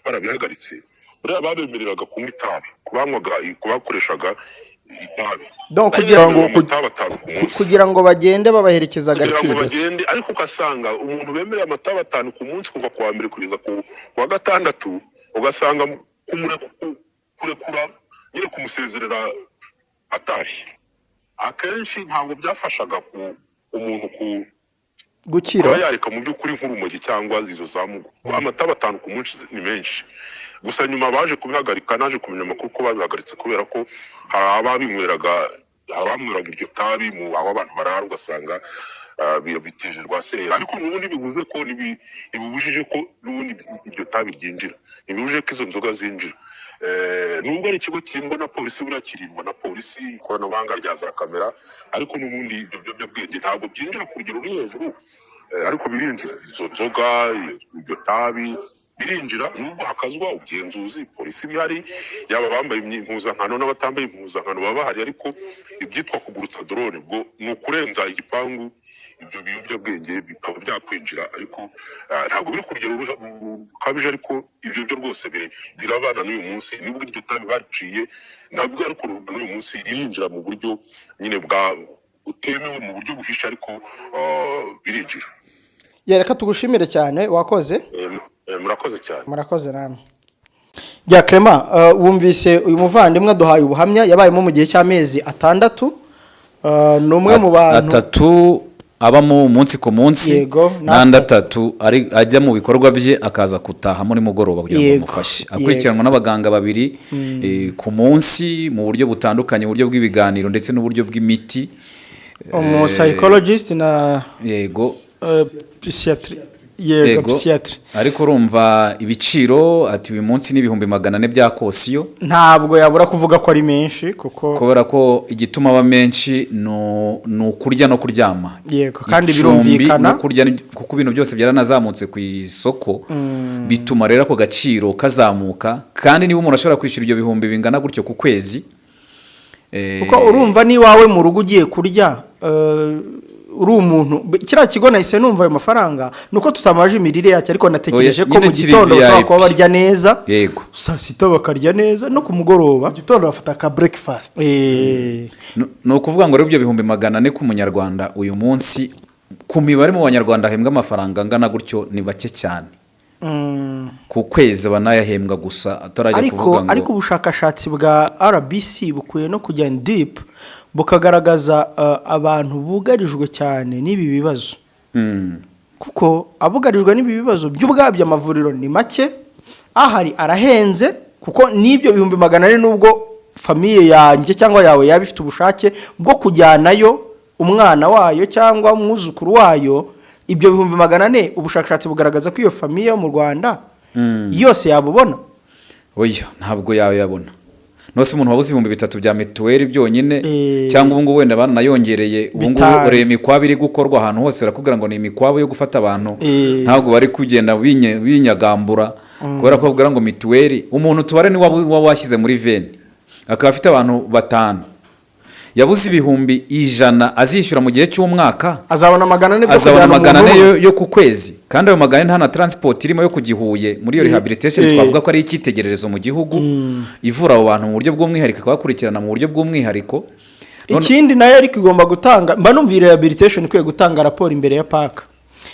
Speaker 5: barabihagaritse. Buriya babemereraga kunywa itabi, ku banywaga, ku bakoreshaga itabi.
Speaker 1: Donc kugira ngo
Speaker 5: Amatabi 5 ku munsi.
Speaker 1: Kugira ngo bagende babaherekeza
Speaker 5: Kugira
Speaker 1: gake
Speaker 5: ngo
Speaker 1: gake.
Speaker 5: bagende. Ariko ugasanga umuntu bemereye amatabi 5 ku munsi kuva ku wa mbere kugeza ku wa gatandatu, ugasanga kurekura nyine, kumusezerera atashye, akenshi ntabwo byafashaga ku umuntu ku
Speaker 1: Gukira.
Speaker 5: kuba yareka mu by'ukuri nk'urumogi cyangwa izo za mugo. Amatabi 5 ku munsi ni menshi. Gusa nyuma baje kubihagarika. Naje kumenya amakuru ko babihagaritse kubera ko hari ababinyweraga, abanyweraga iryo tabi mu aho abantu barara, ugasanga biteje rwaserera. Ariko n'ubundi bivuze ko ntibibujije ko n'ubundi iryo tabi ryinjira, ntibibujije ko izo nzoga zinjira. Nubwo ari ikigo kirindwa na polisi, buriya kirindwa na polisi, ikoranabuhanga rya za kamera, ariko n'ubundi ibyo biyobyabwenge ntabwo byinjira ku rugero ruri hejuru, ariko birinjira. Izo nzoga, iryo tabi birinjira, nubwo hakazwa ubugenzuzi, polisi ibihari, yaba abambaye impuzankano n'abatambaye impuzankano baba bahari. Ariko ibyitwa kugurutsa drone bwo ni ukurenza igipangu, ibyo biyobyabwenge bikaba byakwinjira. Ariko ntabwo biri ku rugero rukabije, ariko ibyo byo rwose birabana n'uyu munsi. Nubwo iryo tabi baciye, ntabwo ariko n'uyu munsi ririnjira mu buryo nyine bwa butemewe, mu buryo buhishe, ariko birinjira.
Speaker 1: Ya, reka tugushimire cyane, wakoze.
Speaker 5: Murakoze cyane.
Speaker 1: Murakoze namwe. Ya Clement, wumvise uyu muvandimwe aduhaye ubuhamya yabayemo mu gihe cy'amezi 6. Ni umwe mu bantu
Speaker 2: 3. abamo umunsi ku munsi,
Speaker 1: Yego,
Speaker 2: n'andi 3 ajya mu bikorwa bye, akaza gutahamo nimugoroba kugira ngo bamufashe. Akurikiranwa n'abaganga babiri ku munsi mu buryo butandukanye, uburyo bw'ibiganiro ndetse n'uburyo bw'imiti.
Speaker 1: Umu psychologist na psychiatry, yego. Psychiatry.
Speaker 2: Ariko urumva ibiciro, ati uyu munsi ni 400,000 bya caution.
Speaker 1: Ntabwo yabura kuvuga ko ari menshi kuko
Speaker 2: Kubera ko igituma aba menshi ni ukurya no kuryama.
Speaker 1: Yego, kandi
Speaker 2: Icumbi
Speaker 1: birumvikana.
Speaker 2: no kurya, kuko ibintu byose byaranazamutse ku isoko, bituma rero ako gaciro kazamuka. Kandi niba umuntu ashobora kwishyura ibyo bihumbi bingana gutyo ku kwezi,
Speaker 1: Kuko urumva n'iwawe mu rugo ugiye kurya, uri umuntu, kiriya kigo nahise numva ayo mafaranga nuko tutamaje imirire yacyo, ariko natekereje
Speaker 2: Oya,
Speaker 1: ko mu
Speaker 2: nyine kiri
Speaker 1: gitondo bashobora
Speaker 2: VIP.
Speaker 1: kuba barya neza, saa sita bakarya neza, no ku mugoroba.
Speaker 3: Mu gitondo bafata aka breakfast.
Speaker 2: Ni ukuvuga ngo rero ibyo 400,000 ku munyarwanda uyu munsi, ku mibare mu banyarwanda hahembwa amafaranga angana gutyo ni bake cyane ku kwezi, banayahembwa gusa atarajya
Speaker 1: Ariko
Speaker 2: kuvuga ngo
Speaker 1: ariko ubushakashatsi bwa RBC bukwiye no kujya in deep, bukagaragaza abantu bugarijwe cyane n'ibi bibazo, kuko abugarijwe n'ibi bibazo by'ubwabyo amavuriro ni make ahari, arahenze, kuko n'ibyo 400,000, nubwo famille yanjye cyangwa yawe yaba ifite ubushake bwo kujyanayo umwana wayo cyangwa umwuzukuru wayo, ibyo 400,000 ubushakashatsi bugaragaza ko iyo famille yo mu Rwanda yose yabubona?
Speaker 2: Oya, ntabwo yayabona. Nose umuntu wabuze 3000 bya mituweli byonyine, cyangwa ubu ngubu wenda banayongereye, ubu ngubu
Speaker 1: 5.
Speaker 2: ureba imikwabu iri gukorwa ahantu hose, barakubwira ngo ni imikwabu yo gufata abantu, ntabwo bari kugenda binyagambura, kubera ko babwira ngo mituweli umuntu tubare ni waba washyize muri veni, akaba afite abantu batanu, yabuze 100,000 azishyura mu gihe cy'umwaka,
Speaker 1: Azabona 400 byo
Speaker 2: azabona
Speaker 1: kujyana
Speaker 2: 400
Speaker 1: umuntu umwe.
Speaker 2: yo ku kwezi. Kandi ayo 400 nta na transport irimo yo kujya i Huye muri iyo rehabilitation, twavuga ko ari icyitegererezo mu gihugu, ivura abo bantu mu buryo bw'umwihariko, ikabakurikirana mu buryo bw'umwihariko.
Speaker 1: Ikindi nayo ariko igomba gutanga, mba numva iyi rehabilitation ikwiye gutanga raporo imbere ya PAC,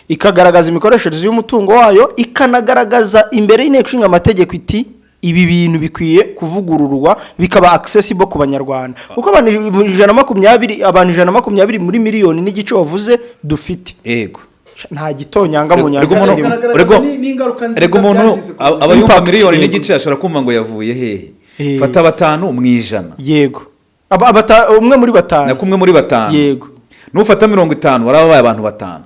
Speaker 1: ikagaragaza imikoreshereze y'umutungo wayo, ikanagaragaza imbere y'Inteko Ishinga Amategeko iti ibi bintu bikwiye kuvugururwa bikaba accessible ku banyarwanda, kuko abantu 120, abantu 120 muri miliyoni n'igice wavuze dufite, nta gitonyanga mu nyanja kirimo.
Speaker 3: N'ingaruka nziza
Speaker 2: Rega umuntu
Speaker 3: byagize ku
Speaker 2: aba yumva
Speaker 1: Impact,
Speaker 2: miliyoni n'igice, ashobora kumva ngo yavuye hehe. Fata batanu mu 100.
Speaker 1: Yego, umwe muri batanu.
Speaker 2: Na kumwe muri batanu. Nufata 50 baraba babaye abantu batanu.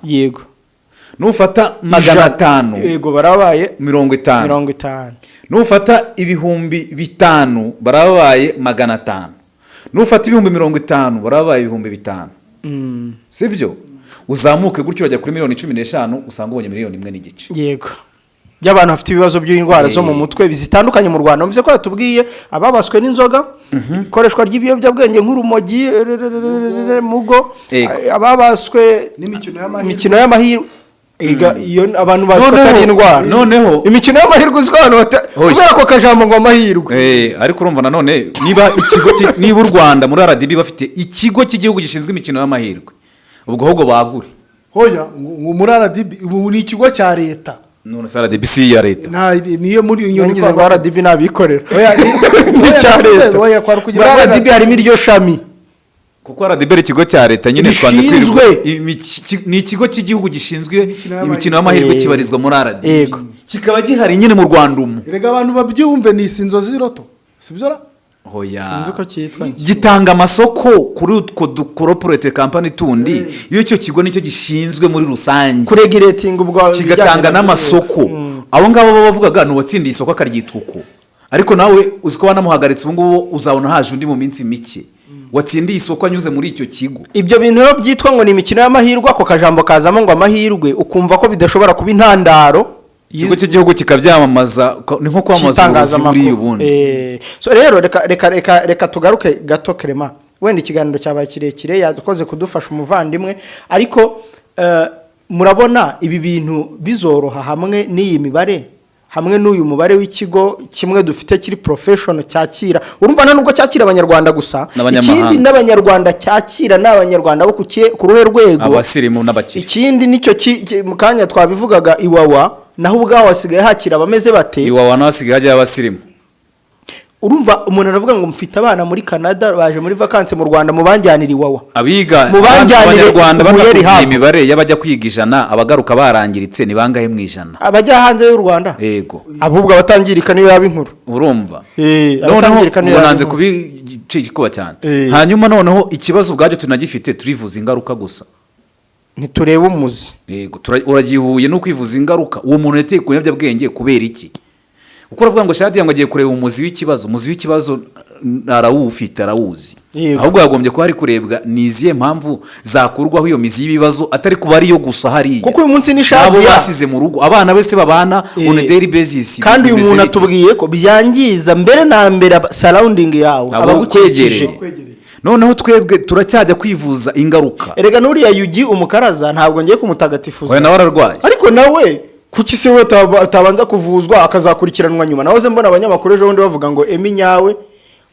Speaker 2: Nufata magana atanu,
Speaker 1: Yego, barabaye
Speaker 2: 50.
Speaker 1: 50.
Speaker 2: Nufata 5000 barabaye 500. Nufata 50,000 barabaye 5000. Sibyo? Uzamuke gutyo bajya kuri miliyoni 15, usanga ubonye miliyoni 1.5.
Speaker 1: Yego, by'abantu bafite ibibazo by'indwara zo mu mutwe zitandukanye mu Rwanda. Mvuze ko yatubwiye ababaswe n'inzoga, ikoreshwa ry'ibiyobyabwenge nk'urumogi, mugo, ababaswe
Speaker 3: N'imikino y'amahirwe.
Speaker 1: Imikino y'amahirwe. Ega, iyo abantu bazi ko atari indwara, imikino y'amahirwe, uzi ko abantu
Speaker 2: Oya.
Speaker 1: kubera ako kajambo ngo amahirwe.
Speaker 2: Ariko urumva nanone niba ikigo niba u Rwanda muri RDB bafite ikigo cy'igihugu gishinzwe imikino y'amahirwe, ubwo ahubwo bagure.
Speaker 3: Hoya, ngo muri RDB ubu ni ikigo cya leta.
Speaker 2: None se RDB si iya leta?
Speaker 3: Nta niyo muri iyo.
Speaker 1: Ngize ngo RDB n'abikorera.
Speaker 3: Oya,
Speaker 1: Ni icya leta.
Speaker 3: Oya, kwari kugira
Speaker 1: Muri
Speaker 3: ngo
Speaker 1: RDB harimo iryo shami.
Speaker 2: Kuko RDB ari ikigo cya leta nyine, twanze
Speaker 1: Gishinzwe.
Speaker 2: kwirirwa ni ikigo cy'igihugu gishinzwe
Speaker 3: y'amahirwe.
Speaker 2: Imikino y'amahirwe, kibarizwa muri RDB, kikaba gihari nyine mu Rwanda umu.
Speaker 3: Erega abantu babyumve, ni isinzo z'iroto, sibyo ra?
Speaker 2: Hoya.
Speaker 1: Sinzi uko cyitwa.
Speaker 2: Gitanga amasoko kuri utwo ducorporate company tundi. Iyo icyo kigo nicyo gishinzwe muri rusange
Speaker 1: Kuregulatinga ubwo
Speaker 2: kigatanga n'amasoko. Abo ngabo baba bavugaga ni uwatsindiye isoko akaryita uko, ariko nawe uzi ko banamuhagaritse ubu ngubu, uzabona haje undi mu minsi mike watsindiye isoko anyuze muri icyo kigo.
Speaker 1: Ibyo bintu rero byitwa ngo ni imikino y'amahirwe, ako kajambo kazamo ngo amahirwe, ukumva ko bidashobora kuba intandaro.
Speaker 2: Ikigo cy'igihugu kikabyamamaza, ni nko kwamamaza uburozi buriya ubundi.
Speaker 1: So rero reka tugaruke gato. Clement, wenda ikiganiro cyabaye kirekire, yakoze kudufasha umuvandimwe, ariko murabona ibi bintu bizoroha hamwe n'iyi mibare, hamwe n'uyu mubare w'ikigo kimwe dufite kiri professional cyakira, urumva nta nubwo cyakira abanyarwanda gusa,
Speaker 2: N'abanyamahanga.
Speaker 1: ikindi n'abanyarwanda cyakira ni abanyarwanda bo ku ruhe rwego?
Speaker 2: Abasirimu n'abakire.
Speaker 1: Ikindi nicyo mu kanya twabivugaga, Iwawa naho ubwaho hasigaye hakira abameze bate?
Speaker 2: Iwawa naho hasigaye hajyayo abasirimu.
Speaker 1: Urumva umuntu aravuga ngo mfite abana muri Canada baje muri vacances mu Rwanda, mubanjyanira Iwawa.
Speaker 2: Abiga
Speaker 1: Mubanjyanire
Speaker 2: abanyarwanda
Speaker 1: Huye
Speaker 2: banakubwiye
Speaker 1: rehab.
Speaker 2: Imibare y'abajya kwiga 100, abagaruka barangiritse ni bangahe mu 100?
Speaker 1: Abajya hanze y'u Rwanda?
Speaker 2: Yego.
Speaker 1: Ahubwo abatangirika niyo yaba inkuru.
Speaker 2: Urumva, noneho
Speaker 1: abatangirika niyo
Speaker 2: ubwo
Speaker 1: yaba
Speaker 2: nanze
Speaker 1: inkuru.
Speaker 2: kubicika igikuba cyane. Hanyuma noneho ikibazo ubwabyo tunagifite, turivuza ingaruka gusa.
Speaker 1: Ntiturebe umuzi.
Speaker 2: Yego, uragihuye no kwivuza ingaruka. Uwo muntu yateye ku biyobyabwenge kubera iki? Kuko uravuga ngo Shadi ngo agiye kureba umuzi w'ikibazo. Umuzi w'ikibazo arawufite, arawuzi. Ahubwo yagombye kuba hari kurebwa ni izihe mpamvu zakurwaho iyo mizi y'ibibazo, atari kuba ariyo gusa hariya.
Speaker 1: Kuko uyu munsi ni
Speaker 2: n'abo
Speaker 1: Shadia.
Speaker 2: Basize mu rugo, abana bese babana on a daily basis,
Speaker 1: Kandi uyu
Speaker 2: bimeze
Speaker 1: muntu
Speaker 2: bite?
Speaker 1: atubwiye ko byangiza mbere na mbere surrounding yawe,
Speaker 2: Abo
Speaker 1: abagukikije.
Speaker 2: ukwegereye. Noneho twebwe turacyajya kwivuza ingaruka.
Speaker 1: Erega n'uriya Yugi umukaraza ntabwo ngiye kumutagatifuza.
Speaker 2: Oya, nawe ararwaye.
Speaker 1: Ariko nawe kuki se we atabanza kuvuzwa akazakurikiranwa nyuma? Nahoze mbona abanyamakuru ejo bundi bavuga ngo Emi nyawe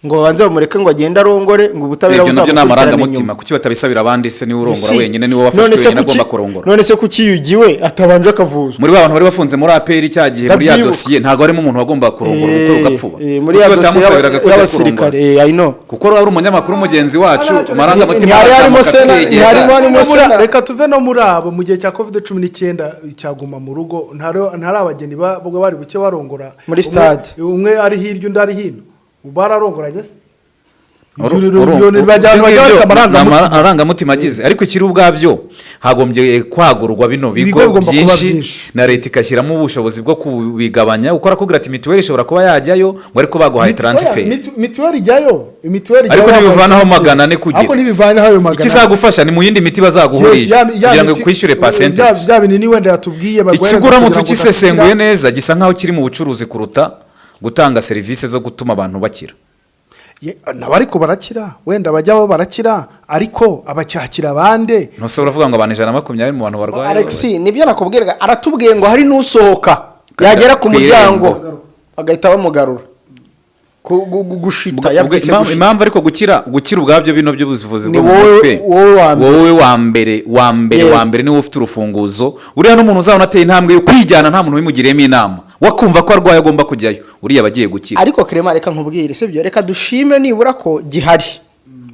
Speaker 1: ngo babanze bamureke ngo agende arongore, ngo ubutabera
Speaker 2: Ibyo nabyo ni
Speaker 1: buzamukurikirane nyuma.
Speaker 2: amarangamutima. Kuki batabisabira abandi se? Niwe urongora
Speaker 1: Si.
Speaker 2: wenyine, niwe wafashwe
Speaker 1: None se
Speaker 2: wenyine
Speaker 1: kuki-
Speaker 2: agomba kurongora.
Speaker 1: None se kuki Yugi we atabanje akavuzwa?
Speaker 2: Muri ba bantu bari bafunze muri APR cya gihe, muri ya
Speaker 1: Ndabyibuka.
Speaker 2: dosiye, ntabwo harimo umuntu wagombaga kurongora ubukwe bugapfuba.
Speaker 1: Muri ya
Speaker 2: Kuki
Speaker 1: dosiye
Speaker 2: batamusabiraga kujya
Speaker 1: y'abasirikare,
Speaker 2: kurongora?
Speaker 1: I know.
Speaker 2: Kuko ari umunyamakuru mugenzi wacu, amarangamutima
Speaker 1: Ntihari harimo
Speaker 2: arazamuka
Speaker 1: sena,
Speaker 2: akegeza.
Speaker 1: ntiharimo harimo sena.
Speaker 3: Reka tuve no muri abo. Mu gihe cya COVID-19 cyaguma mu rugo, ntari abageni bari buke barongora
Speaker 1: Muri
Speaker 3: Umwe-
Speaker 1: stade.
Speaker 3: Umwe ari hirya, undi ari hino, bararongoranye se?
Speaker 2: Ibyo
Speaker 3: Bajya
Speaker 2: ngibyo
Speaker 3: bafite
Speaker 2: ni
Speaker 3: amarangamutima.
Speaker 2: Amarangamutima agize, ariko ikiri ubwabyo hagombye kwagurwa bino
Speaker 3: Ibigo
Speaker 2: bigo
Speaker 3: bigomba kuba
Speaker 2: byinshi,
Speaker 3: byinshi.
Speaker 2: na leta igashyiramo ubushobozi bwo kubigabanya, uko arakubwira ati mituweli ishobora kuba yajyayo, ngo ariko baguhaye transfer.
Speaker 3: Mituweli ijyayo, mituweli ijyayo.
Speaker 2: Ariko ntibivanaho
Speaker 3: baguhaye
Speaker 2: 400 kugira.
Speaker 3: Ariko ntibivanaho ayo 400.
Speaker 2: Ikizagufasha ni mu yindi miti bazaguhuriye kugira ngo ikwishyure percentage.
Speaker 3: Bya binini wenda yatubwiye baguhereza
Speaker 2: Ikigo uramutse
Speaker 3: kugira ngo
Speaker 2: ukisesenguye
Speaker 3: udakira.
Speaker 2: neza, gisa nkaho kiri mu bucuruzi kuruta gutanga serivisi zo gutuma abantu bakira.
Speaker 3: Nabo ariko barakira, wenda bajyaho barakira, ariko abacyakira abande.
Speaker 2: Ntuse uravuga ngo abantu 120 mu bantu barwaye.
Speaker 1: Alex, nibyo nakubwiraga, aratubwiye ngo hari n'usohoka yagera ku
Speaker 2: ku
Speaker 1: muryango
Speaker 2: irembo.
Speaker 1: bagahita bamugarura. Gushita yabyise gushita.
Speaker 2: Impamvu ariko gukira ubwabyo bino by'ubuvuzi
Speaker 1: Ni
Speaker 2: bwo mu
Speaker 1: wowe-
Speaker 2: mutwe,
Speaker 1: wowe wa mbere.
Speaker 2: Wowe wa mbere, wa mbere, wa mbere niwe ufite urufunguzo. Uriya n'umuntu uzabona ateye intambwe yo kwijyana, nta muntu ubimugiriyemo inama, wakumva ko arwaye agomba kujyayo, uriya aba agiye gukira.
Speaker 1: Ariko Clement, reka nkubwire, sibyo? Reka dushime nibura ko gihari,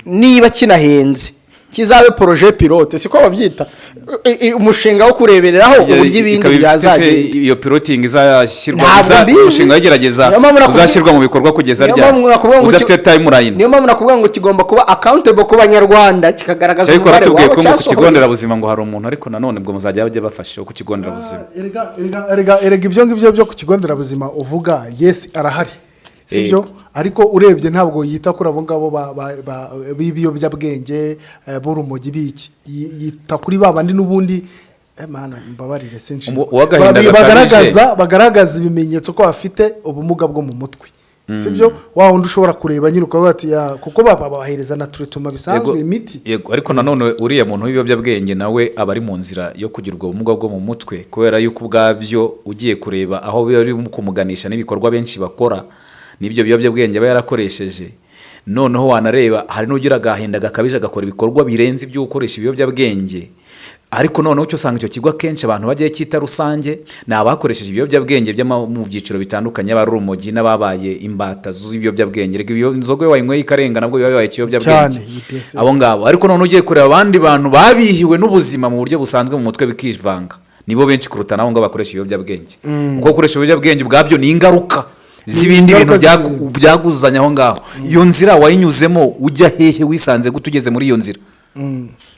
Speaker 1: niba kinahenze kizabe projet pilote, siko babyita? Umushinga wo kurebereraho uburyo ibindi
Speaker 2: Ikaba ifite se
Speaker 1: byazagenda.
Speaker 2: iyo piloting izashyirwa
Speaker 1: Ntabwo mbizi.
Speaker 2: umushinga ugerageza
Speaker 1: Niyo mpamvu
Speaker 2: uzashyirwa mu bikorwa kugeza
Speaker 1: Niyo
Speaker 2: ryari
Speaker 1: mpamvu nakubwira ngo
Speaker 2: udafite timeline?
Speaker 1: Niyo mpamvu nakubwira ngo kigomba kuba accountable ku banyarwanda, kikagaragaza
Speaker 2: Ariko
Speaker 1: umubare
Speaker 2: baratubwiye
Speaker 1: wabo
Speaker 2: ko ngo ku kigo
Speaker 1: cyasohoye.
Speaker 2: nderabuzima ngo hari umuntu, ariko nanone ubwo muzajya bajya bafasha ku kigo nderabuzima.
Speaker 3: Erega ibyo ngibyo byo ku kigo nderabuzima uvuga, yes, arahari, sibyo?
Speaker 2: Yego.
Speaker 3: Ariko urebye ntabwo yita kuri abo ngabo b'ibiyobyabwenge, b'urumogi biki. Yita kuri ba bandi n'ubundi, mana mbabarire sinshi
Speaker 2: Uw'agahinda gakabije.
Speaker 3: Bagaragaza ibimenyetso ko bafite ubumuga bwo mu mutwe, sibyo? Wa wundi ushobora kureba nyine ukavuga ati kuko babahereza na traitement bisanzwe, imiti.
Speaker 2: Yego, ariko nanone uriya muntu w'ibiyobyabwenge nawe aba ari mu nzira yo kugira ubwo bumuga bwo mu mutwe, kubera yuko ubwabyo ugiye kureba aho biba biri kumuganisha n'ibikorwa benshi bakora n'ibyo biyobyabwenge aba yarakoresheje. Noneho wanareba hari n'ugira agahinda gakabije agakora ibikorwa birenze ibyo gukoresha ibiyobyabwenge. Ariko noneho icyo usanga icyo kigo akenshi abantu bajyayo cyita rusange ni abakoresheje ibiyobyabwenge mu byiciro bitandukanye, abari urumogi n'ababaye imbata z'ibiyobyabwenge. Reka iyo inzoga iyo wayinyweye ikarenga nabwo biba bibaye ikiyobyabwenge.
Speaker 3: Cyane, UPSC.
Speaker 2: Abo ngabo. Ariko noneho ugiye kureba abandi bantu babihiwe n'ubuzima mu buryo busanzwe mu mutwe bikivanga, nibo benshi kuruta nabo ngabo bakoresha ibiyobyabwenge, kuko gukoresha ibiyobyabwenge ubwabyo ni ingaruka z'ibindi bintu
Speaker 3: Ingaruka z'ibindi.
Speaker 2: Byaguzanya aho ngaho. Iyo nzira wayinyuzemo ujya hehe? Wisanze gute ugeze muri iyo nzira?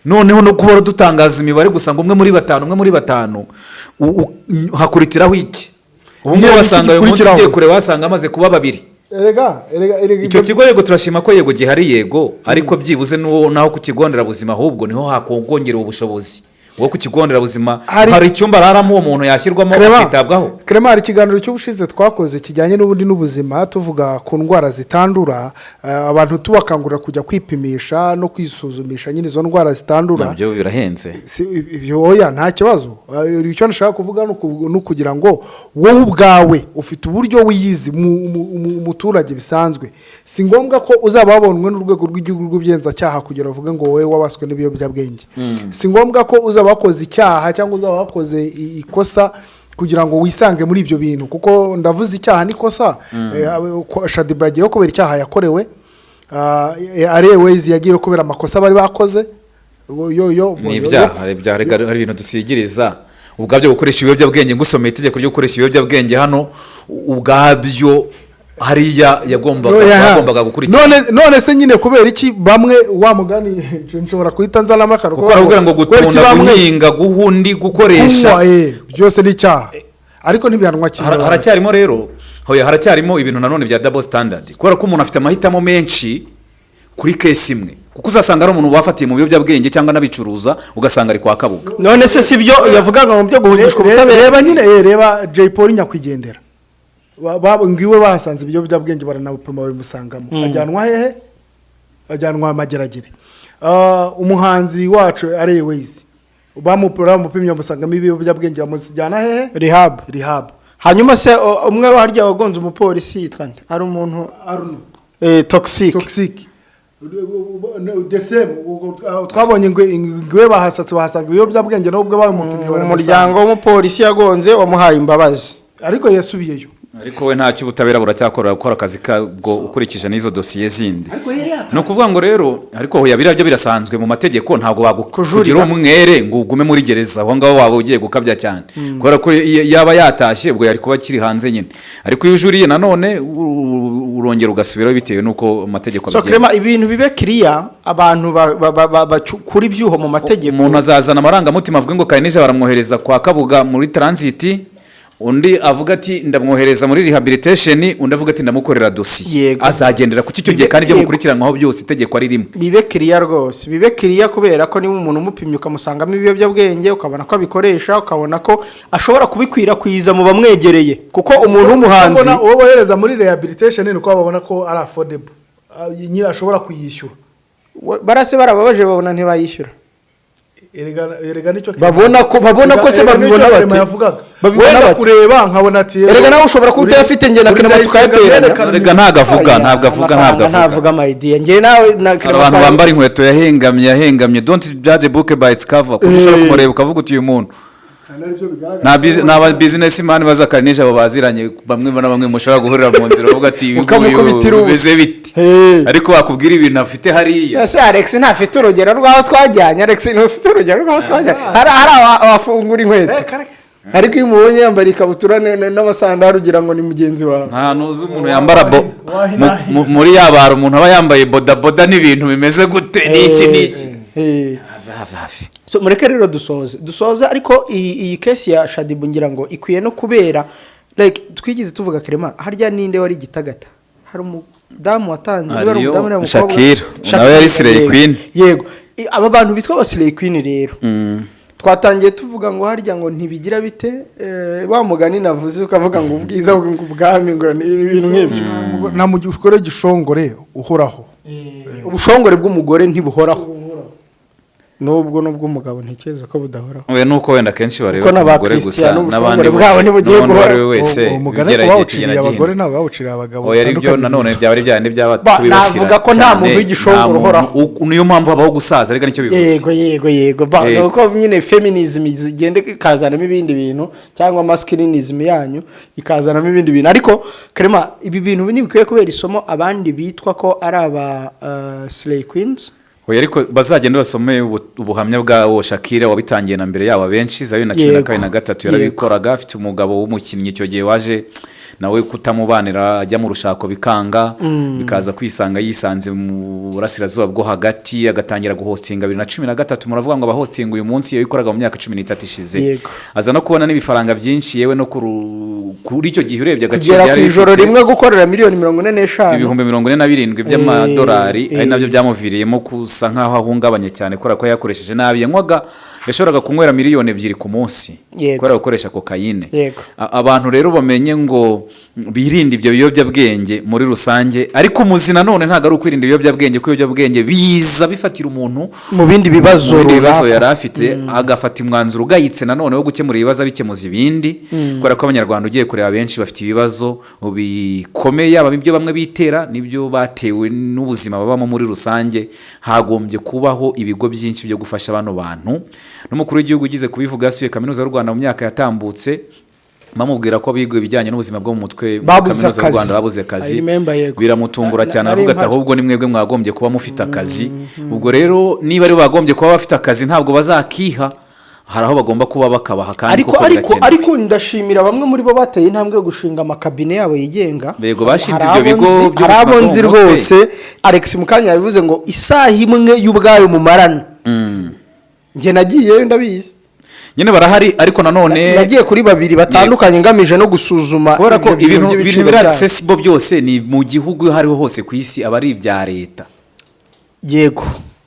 Speaker 2: Noneho no guhora dutangaza imibare gusa ngo umwe muri batanu, umwe muri batanu, hakurikiraho iki? Ubu ngubu
Speaker 3: Ngira ngo iki
Speaker 2: wasanga uyu munsi
Speaker 3: gikurikiraho.
Speaker 2: ugiye kureba wasanga amaze kuba babiri.
Speaker 3: Erega
Speaker 2: Icyo kigo yego turashima ko yego gihari, yego, ariko byibuze n'uwo naho ku kigo nderabuzima ahubwo niho hakongerewe ubushobozi bwo ku kigo nderabuzima. Hari icyumba araramo, uwo muntu yashyirwamo akitabwaho.
Speaker 3: Clement, hari ikiganiro cy'ubushize twakoze kijyanye n'ubundi n'ubuzima, tuvuga ku ndwara zitandura, abantu tubakangurira kujya kwipimisha no kwisuzumisha nyine izo ndwara zitandura.
Speaker 2: Nabyo birahenze.
Speaker 3: Si ibyo, oya, nta kibazo. Icyo nashaka kuvuga ni ukugira ngo wowe ubwawe ufite uburyo wiyizi umuturage bisanzwe, si ngombwa ko uzaba wabonwe n'urwego rw'igihugu rw'ubugenzacyaha kugira uvuge ngo wowe wabaswe n'ibiyobyabwenge. Si ngombwa ko uzaba wakoze icyaha cyangwa uzaba wakoze ikosa. Kugira ngo wisange muri ibyo bintu, kuko ndavuze icyaha n'ikosa. Shaddy Boo yagiyeho kubera icyaha yakorewe, Ariel Wayz yagiyeho kubera amakosa bari bakoze. Yo
Speaker 2: Ni ibyaha, hari ibyaha, hari ibintu dusigiriza ubwabyo. Gukoresha ibiyobyabwenge, ngusomeye itegeko ryo gukoresha ibiyobyabwenge hano, ubwabyo hariya yagombaga
Speaker 3: No, yaha.
Speaker 2: bagombaga gukurikira.
Speaker 3: None se nyine kubera iki bamwe, wa mugani nshobora guhita nzanamo akantu?
Speaker 2: Kuko barakubwira ngo
Speaker 3: Kubera iki
Speaker 2: gutunda,
Speaker 3: bamwe
Speaker 2: guhinga, guhundi, gukoresha,
Speaker 3: kunywa, byose ni icyaha ariko ntibihanwa kimwe.
Speaker 2: Haracyarimo rero, hoya, haracyarimo ibintu nanone bya double standard, kubera ko umuntu afite amahitamo menshi kuri case imwe, kuko uzasanga ari umuntu bafatiye mu biyobyabwenge cyangwa n'abicuruza, ugasanga ari kwa Kabuga.
Speaker 1: None se si byo yavugaga mu byo guhungishwa ubutabera?
Speaker 3: Reba nyine, reba Jay Polly nyakwigendera. Ngiwe bahasanze ibiyobyabwenge, baranabupima babimusangamo, ajyanwa hehe? Ajyanwa Mageragere. Umuhanzi wacu Ariel Wayz bamupimye bamusangamo ibiyobyabwenge, bamujyana hehe?
Speaker 1: Rehab.
Speaker 3: Rehab.
Speaker 1: Hanyuma se umwe harya wagonze umupolisi yitwa nde? Hari umuntu
Speaker 3: Arno.
Speaker 1: Toxic.
Speaker 3: Toxic, the same. Twabonye ngo ngiwe bahasatse bahasanga ibiyobyabwenge, nubwo bamupimye baramusanga.
Speaker 1: Umuryango w'umupolisi yagonze wamuhaye imbabazi.
Speaker 3: Ariko yasubiyeyo.
Speaker 2: Ariko we ntacyo, ubutabera buracyakora gukora akazi kabwo ukurikije n'izo dosiye zindi.
Speaker 3: Ariko yari yatanze.
Speaker 2: Ni ukuvuga ngo rero, ariko hoya, biriya byo birasanzwe mu mategeko, ntabwo
Speaker 1: Kujurira.
Speaker 2: bagukugira umwere ngo ugume muri gereza aho ngaho, waba ugiye gukabya cyane, kubera ko iyo yaba yatashye ubwo yari kuba akiri hanze nyine. Ariko iyo ujuriye nanone urongera ugasubirayo bitewe n'uko amategeko
Speaker 1: So
Speaker 2: abigenga.
Speaker 1: Clement, ibintu bibe kiriya, abantu bacukura ibyuho mu mategeko.
Speaker 2: Umuntu azazana amarangamutima avuge ngo Karinija baramwohereza kwa Kabuga muri transit, undi avuga ati ndamwohereza muri rehabilitation, undi avuga ati ndamukorera dosiye. Azagendera ku icyo gihe, kandi ibyo mukurikiranwaho byose itegeko ari rimwe.
Speaker 1: Bibe kiriya rwose, bibe kiriya, kubera ko niba umuntu umupimye ukamusangamo ibiyobyabwenge, ukabona ko abikoresha, ukabona ko ashobora kubikwirakwiza mu bamwegereye, kuko umuntu w'umuhanzi
Speaker 3: Ubona uwo bohereza muri rehabilitation ni uko babona ko ari affordable. Nyine ashobora kuyishyura.
Speaker 1: Barase barababaje, babona ntibayishyura.
Speaker 3: Erega nicyo
Speaker 1: Babona ko se
Speaker 3: Erega nicyo
Speaker 1: babibona
Speaker 3: Clement
Speaker 1: bate?
Speaker 3: yavugaga.
Speaker 1: Babibona
Speaker 3: Wenda
Speaker 1: bate?
Speaker 3: kureba nkabona ati
Speaker 1: Erega nawe ushobora kuba utayafite, njye na
Speaker 3: uri
Speaker 1: Clement
Speaker 3: Ndayisenga
Speaker 1: tukayateranya.
Speaker 3: mwerekana.
Speaker 2: Erega ntabwo avuga,
Speaker 1: Oya,
Speaker 2: ntabwo avuga, ntabwo
Speaker 1: amafaranga
Speaker 2: avuga.
Speaker 1: Ntavuga amayidiya, njye nawe na
Speaker 2: Hari
Speaker 1: Clement
Speaker 2: abantu bambara inkweto yahengamye, yahengamye. Don't judge a book by its cover, kuko ushobora kumureba ukavuga uti uyu muntu
Speaker 3: Kandi aribyo bigaragara.
Speaker 2: Nta businessman baza Karinija, abo baziranye bamwe na bamwe mushobora guhurira mu nzira uvuga ati uyu nguyu
Speaker 1: Ukamukubitira ubusa.
Speaker 2: bimeze bite?
Speaker 1: Hey.
Speaker 2: Ariko wakubwira ibintu afite hariya.
Speaker 1: Ese Alex ntafite urugero rw'aho twajyanye? Alex ntufite urugero rw'aho twajyanye? Hari abafungura inkweto,
Speaker 3: Kareka.
Speaker 1: ariko iyo umubonye yambaye ikabutura n'amasandari ugira ngo ni mugenzi wawe.
Speaker 2: Nta nuzi umuntu yambara bo
Speaker 3: Wahina-
Speaker 2: muri ya bara, umuntu aba yambaye bodaboda n'ibintu bimeze gute n'iki n'iki. Have, have, have.
Speaker 1: So mureke rero dusoze, ariko iyi case ya Shaddy Boo ngira ngo ikwiye no kubera, like twigize tuvuga, Clement, harya ninde wari igitagata? Hari umudamu watanze, niba ari
Speaker 2: Hariyo
Speaker 1: umudamu, niba ari umukobwa.
Speaker 2: Shakira, nawe yari Slay
Speaker 1: Yego.
Speaker 2: Queen.
Speaker 1: Yego. Aba bantu bitwa aba Slay Queen rero, twatangiye tuvuga ngo harya ngo ntibigira bite, wa mugani navuze ukavuga ngo ubwiza ngo ubwami ngo ni ibintu nk'ibyo.
Speaker 3: Nta mugore gishongore uhoraho.
Speaker 1: Ubushongore bw'umugore ntibuhoraho, nubwo n'ubw'umugabo ntekereza ko budahoraho.
Speaker 2: Oya, nuko wenda akenshi bareba
Speaker 1: Kuko
Speaker 2: ku
Speaker 1: n'aba
Speaker 2: mugore gusa,
Speaker 1: Christian
Speaker 2: n'abandi
Speaker 1: ubushongore bwabo
Speaker 2: bose,
Speaker 1: ntibugiye
Speaker 2: n'undi uwo ari we
Speaker 1: guhoraho.
Speaker 2: wese
Speaker 3: Uwo mugani
Speaker 2: bigera
Speaker 3: ko
Speaker 2: igihe
Speaker 3: bawuciriye
Speaker 2: kigenda
Speaker 3: abagore,
Speaker 2: gihinduka.
Speaker 3: ntabwo bawuciriye abagabo.
Speaker 2: Oya, aribyo.
Speaker 3: Bitandukanye.
Speaker 2: Nanone byaba ari bya bindi byaba tubibasira
Speaker 1: Navuga ko nta
Speaker 2: cyane,
Speaker 1: muntu w'igishongoro
Speaker 2: nta muntu
Speaker 1: uhoraho.
Speaker 2: Niyo mpamvu habaho gusaza, ariko nicyo bivuze.
Speaker 1: Yego, ba
Speaker 2: Yego.
Speaker 1: nuko nyine feminism zigenda ikazanamo ibindi bintu, cyangwa masculinism yanyu ikazanamo ibindi bintu. Ariko Clement, ibi bintu ntibikwiye kubera isomo abandi bitwa ko ari aba slay queens?
Speaker 2: Oya, ariko bazagenda basome ubuhamya bwa uwo Shakira wabitangiye na mbere yabo abenshi, za bibiri na cumi na kabiri na gatatu yarabikoraga, afite umugabo w'umukinnyi icyo gihe waje nawe kutamubanira, ajya mu rushako bikanga, bikaza kwisanga yisanze mu burasirazuba bwo hagati, agatangira guhostinga 2013. Muravuga ngo abahostinga uyu munsi, yabikoraga mu myaka 13 ishize. Aza no kubona n'ibifaranga byinshi, yewe no kuri icyo gihe urebye agaciro
Speaker 1: Kugera ku
Speaker 2: byari
Speaker 1: ijoro
Speaker 2: bifite,
Speaker 1: rimwe gukorera miliyoni 45.
Speaker 2: 47,000 by'amadolari, ari nabyo byamuviriyemo gusa nk'aho ahungabanye cyane, kubera ko yakoresheje nabi. Yanywaga, yashoboraga kunywera miliyoni 2 ku munsi kubera gukoresha kokayine. Abantu rero bamenye ngo birinde ibyo biyobyabwenge muri rusange, ariko umuzi nanone ntabwo ari ukwirinda ibiyobyabwenge, kuko ibiyobyabwenge biza bifatira umuntu
Speaker 1: mu bindi bibazo
Speaker 2: mu bindi bibazo
Speaker 1: runaka.
Speaker 2: Yari afite, agafata umwanzuro ugayitse nanone wo gukemura ibibazo abikemuza ibindi, kubera ko Abanyarwanda ugiye kureba benshi bafite ibibazo bikomeye, yaba ibyo bamwe bitera n'ibyo batewe n'ubuzima babamo muri rusange. Hagombye kubaho ibigo byinshi byo gufasha bano bantu. N'umukuru w'igihugu ugize kubivuga, yasuye Kaminuza y'u Rwanda mu myaka yatambutse. Bamubwira ko biga ibijyanye n'ubuzima bwo mu mutwe muri
Speaker 1: Babuze
Speaker 2: kaminuza y'u
Speaker 1: akazi.
Speaker 2: Rwanda babuze
Speaker 1: I
Speaker 2: akazi.
Speaker 1: remember, yego.
Speaker 2: Biramutungura cyane,
Speaker 1: Nari
Speaker 2: aravuga ati
Speaker 1: mpari.
Speaker 2: ahubwo ni mwebwe mwagombye kuba mufite akazi. Ubwo rero niba ari bo bagombye kuba bafite akazi, ntabwo bazakiha, hari aho bagomba kuba bakabaha kandi
Speaker 1: Ariko
Speaker 2: koko
Speaker 1: ariko
Speaker 2: birakenewe.
Speaker 1: ariko ndashimira bamwe muri bo bateye intambwe yo gushinga amakabine yabo yigenga.
Speaker 2: Yego, bashinze
Speaker 1: Hari
Speaker 2: ibyo
Speaker 1: abo
Speaker 2: bigo
Speaker 1: hari
Speaker 2: by'ubuzima
Speaker 1: abo
Speaker 2: bwo mu
Speaker 1: nzi
Speaker 2: mutwe.
Speaker 1: rwose. Alex mukanya yabivuze ngo isaha imwe y'ubwayo mumarana, njye nagiyeyo, ndabizi.
Speaker 2: Nyine barahari, ariko nanone
Speaker 1: Nagiye kuri babiri batandukanye ngamije no gusuzuma
Speaker 2: kubera ko
Speaker 1: ibyo bintu
Speaker 2: ibintu
Speaker 1: by'ibiciro
Speaker 2: ibintu biri
Speaker 1: byabo.
Speaker 2: accessible byose ni mu gihugu aho ariho hose ku isi aba ari ibya leta.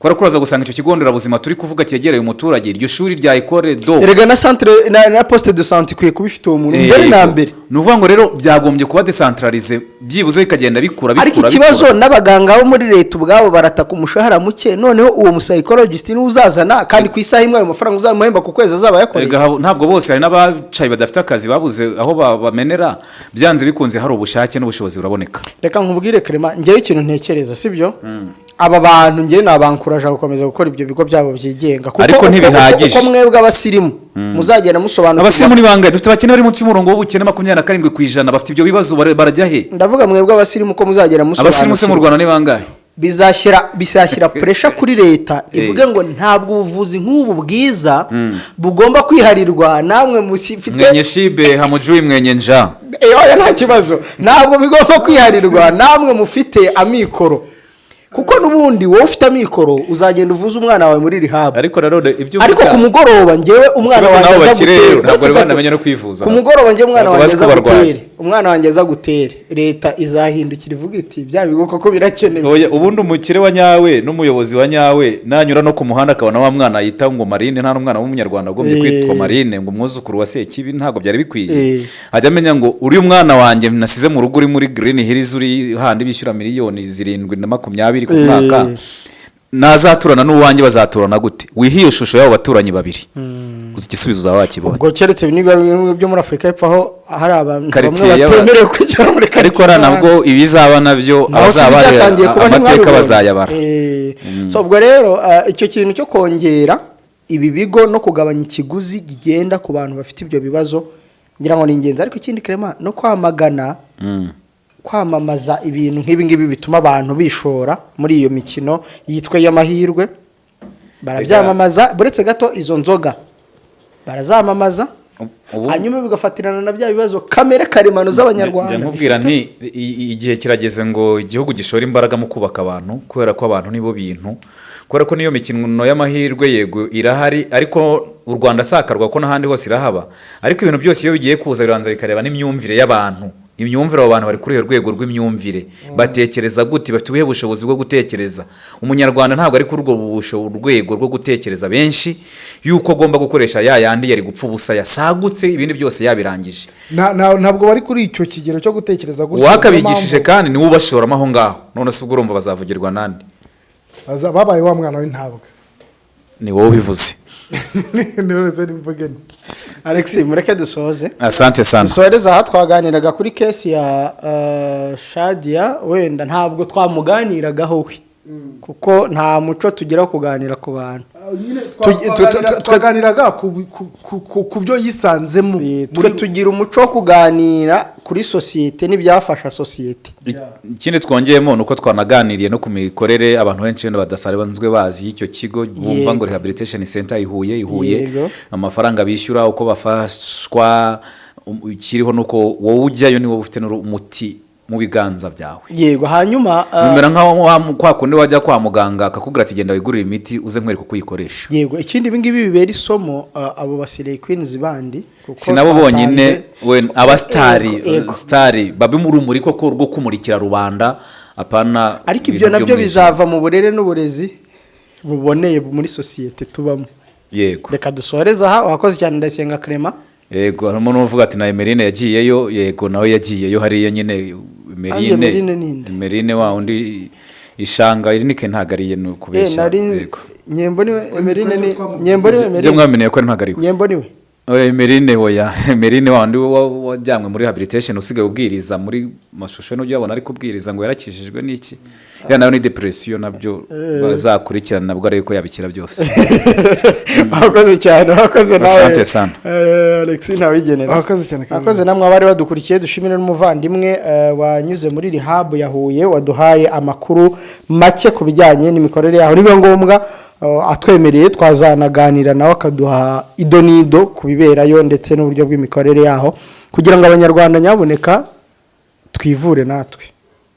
Speaker 2: Kubera ko uraza gusanga icyo kigo nderabuzima turi kuvuga cyegereye umuturage, iryo shuri rya école do
Speaker 1: Erega na centre na poste de santé ikwiye kuba ifite uwo muntu mbere na mbere.
Speaker 2: Ni ukuvuga ngo rero byagombye kuba décentralisé, byibuze bikagenda bikura,
Speaker 1: Ariko
Speaker 2: bikura,
Speaker 1: ikibazo,
Speaker 2: bikura.
Speaker 1: n'abaganga bo muri leta ubwabo barataka umushahara muke. Noneho uwo mupsychologist niwe uzazana, kandi ku isaha imwe ayo mafaranga uzamuhemba ku kwezi azaba yakoreye.
Speaker 2: Erega ntabwo bose, hari n'abacaye badafite akazi, babuze aho bamenera. Byanze bikunze hari ubushake n'ubushobozi buraboneka.
Speaker 1: Reka nkubwire Clement, njyewe ikintu ntekereza, sibyo, aba bantu njyewe nabankuraje gukomeza gukora ibyo bigo byabo byigenga kuko
Speaker 2: Ariko ntibihagije.
Speaker 1: uko mwebwe abasirimu muzagenda musobanukirwa.
Speaker 2: Abasirimu ni bangahe? Dufite abakene bari munsi y'umurongo w'ubukene 27%, bafite ibyo bibazo, barajya he?
Speaker 1: Ndavuga mwebwe abasirimu ko muzagenda
Speaker 2: Abasirimu se mu
Speaker 1: musobanukirwa,
Speaker 2: Rwanda ni bangahe?
Speaker 1: bizashyira pressure kuri leta ivuge ngo ntabwo ubuvuzi nk'ubu bwiza bugomba kwiharirwa namwe mufite
Speaker 2: Mwenye shibe hamujui mwenye njaa.
Speaker 1: Oya, nta kibazo, ntabwo bigomba kwiharirwa namwe mufite amikoro, kuko n'ubundi wowe ufite amikoro uzagenda uvuze umwana wawe muri rehab.
Speaker 2: Ariko nanone ibyo
Speaker 1: Ariko
Speaker 2: uvuga-
Speaker 1: ku mugoroba njyewe umwana
Speaker 2: Ikibazo
Speaker 1: wanjye
Speaker 2: nabo
Speaker 1: aza
Speaker 2: bakire
Speaker 1: gutere,
Speaker 2: ntabwo
Speaker 1: uretse
Speaker 2: bari
Speaker 1: gato.
Speaker 2: banamenya no kwivuza.
Speaker 1: Ku mugoroba njyewe umwana
Speaker 2: Ntabwo
Speaker 1: wanjye
Speaker 2: bazi ko
Speaker 1: aza
Speaker 2: barwaye.
Speaker 1: gutere, umwana wanjye aza gutere, leta izahindukira ivuga iti bya bigo koko birakenewe.
Speaker 2: Oya, ubundi umukire wa nyawe n'umuyobozi wa nyawe nanyura no ku muhanda akabona wa mwana yita ngo Marine, nta n'umwana w'umunyarwanda wagombye kwitwa Marine, ngo umwuzukuru wa Sekibi, ntabwo byari bikwiye. Ajya amenya ngo uriya mwana wanjye nasize mu rugo uri muri Green Hills, uri handi bishyura miliyoni 7 na 20 ku mwaka, nazaturana n'uwanjye bazaturana gute? Wihiye ishusho y'abo baturanyi babiri, uzi igisubizo uzaba wakibonye.
Speaker 1: Ubwo keretse niba bimwe byo muri Afurika y'Epfo aho hari abantu bamwe
Speaker 2: Karitsiye
Speaker 1: batemerewe kwicara muri
Speaker 2: ariko
Speaker 1: karitsiye
Speaker 2: hariya nabwo
Speaker 1: z'abandi.
Speaker 2: ibizaba nabyo
Speaker 1: Naho si
Speaker 2: abazaba
Speaker 1: byatangiye kuba,
Speaker 2: amateka
Speaker 1: ntimwabibonye.
Speaker 2: bazayabara.
Speaker 1: So ubwo rero icyo kintu cyo kongera ibi bigo no kugabanya ikiguzi kigenda ku bantu bafite ibyo bibazo ngira ngo ni ingenzi. Ariko ikindi Clement, no kwamagana kwamamaza ibintu nk'ibi ngibi bituma abantu bishora muri iyo mikino yitwa iy'amahirwe, barabyamamaza. Buretse gato, izo nzoga barazamamaza, hanyuma bigafatirana na bya bibazo kamere karemano z'Abanyarwanda
Speaker 2: Njya nkubwira
Speaker 1: bifite.
Speaker 2: nti igihe kirageze ngo igihugu gishore imbaraga mu kubaka abantu, kubera ko abantu nibo bintu, kubera ko niyo mikino y'amahirwe yego irahari, ariko u Rwanda sakarwa ko n'ahandi hose irahaba. Ariko ibintu byose iyo bigiye kuza biranza bikareba n'imyumvire y'abantu, imyumvire abo bantu bari kuri urwo rwego rw'imyumvire, batekereza gute, bafite ubuhe bushobozi bwo gutekereza. Umunyarwanda ntabwo ari kuri urwo rwego rwo gutekereza benshi yuko agomba gukoresha ya yandi yari gupfa ubusa yasagutse, ibindi byose yabirangije.
Speaker 3: Ntabwo bari kuri icyo kigero cyo gutekereza gutyo.
Speaker 2: Uwakabigishije
Speaker 3: Niyo mpamvu
Speaker 2: kandi niwe ubashoramo aho ngaho. None se ubwo urumva bazavugirwa nande?
Speaker 3: Babaye wa mwana w'intabwa.
Speaker 2: Ni wowe ubivuze.
Speaker 3: Niwe nimvuge nti.
Speaker 1: Alex, mureke dusoze.
Speaker 2: Asante sana.
Speaker 1: Dusoreze aha. Twaganiraga kuri case ya Shadia. Wenda ntabwo twamuganiragaho we, kuko nta muco tugira wo kuganira ku bantu.
Speaker 3: Nyine twaganiraga ku byo yisanzemo.
Speaker 1: Twe tugira umuco wo kuganira kuri sosiyete n'ibyafasha sosiyete.
Speaker 2: Ikindi twongeyemo ni uko twanaganiriye no ku mikorere abantu benshi wenda badasanzwe bazi y'icyo kigo, bumva ngo rehabilitation center i Huye, i Huye, amafaranga bishyura, uko bafashwa, ikiriho ni uko wowe ujyayo ni wowe ufite n'umuti mu biganza byawe.
Speaker 1: Yego, hanyuma
Speaker 2: bimera nkaho kwa kundi wajya kwa muganga akakubwira ati genda wigurire imiti, uze nkwereke uko uyikoresha.
Speaker 1: Yego, ikindi ibi ngibi bibera isomo abo ba slay queens bandi, kuko
Speaker 2: Si nabo bonyine. We abasitari,
Speaker 1: Yego.
Speaker 2: sitari babe mu rumuri koko rwo kumurikira rubanda, apana
Speaker 1: Ariko
Speaker 2: ibintu
Speaker 1: ibyo nabyo
Speaker 2: by'umwijima.
Speaker 1: bizava mu burere n'uburezi buboneye muri sosiyete tubamo. Reka dusoreze aha. Wakoze cyane, Ndayisenga Clement.
Speaker 2: Yego, harimo n'uvuga ati na Emerine yagiyeyo. Yego, nawe yagiyeyo hariya nyine.
Speaker 1: Aye,
Speaker 2: Emerine.
Speaker 1: Emerine ninde?
Speaker 2: Emerine wa undi ishanga irinike, ntabwo ariye, ni ukubeshya.
Speaker 1: Nari
Speaker 2: Yego.
Speaker 1: Nyembo niwe Emerine, ni Nyembo niwe
Speaker 2: Ibyo
Speaker 1: Emerine.
Speaker 2: mwameneye ko ari ntabwo ari we.
Speaker 1: Nyembo niwe.
Speaker 2: Oya, Emeline, oya, Emeline wandi wajyanywe muri rehabilitation, usigaye ubwiriza muri mashusho, n'ujya wabona ari kubwiriza ngo yarakijijwe n'iki. Ya nayo ni depression, nabyo bazakurikirana nabwo arebe ko yabikira byose.
Speaker 1: Wakoze cyane, wakoze nawe.
Speaker 2: Asante sana.
Speaker 1: Alexis Ntawigenera.
Speaker 3: Wakoze cyane, Kevin.
Speaker 1: Wakoze namwe abari badukurikiye. Dushimire n'umuvandimwe wanyuze muri rehab ya Huye, waduhaye amakuru make ku bijyanye n'imikorere yaho. Niba ngombwa, atwemereye, twazanaganira nawe akaduha ido n'ido ku biberayo ndetse n'uburyo bw'imikorere yaho, kugira ngo Abanyarwanda nyabuneka twivure natwe.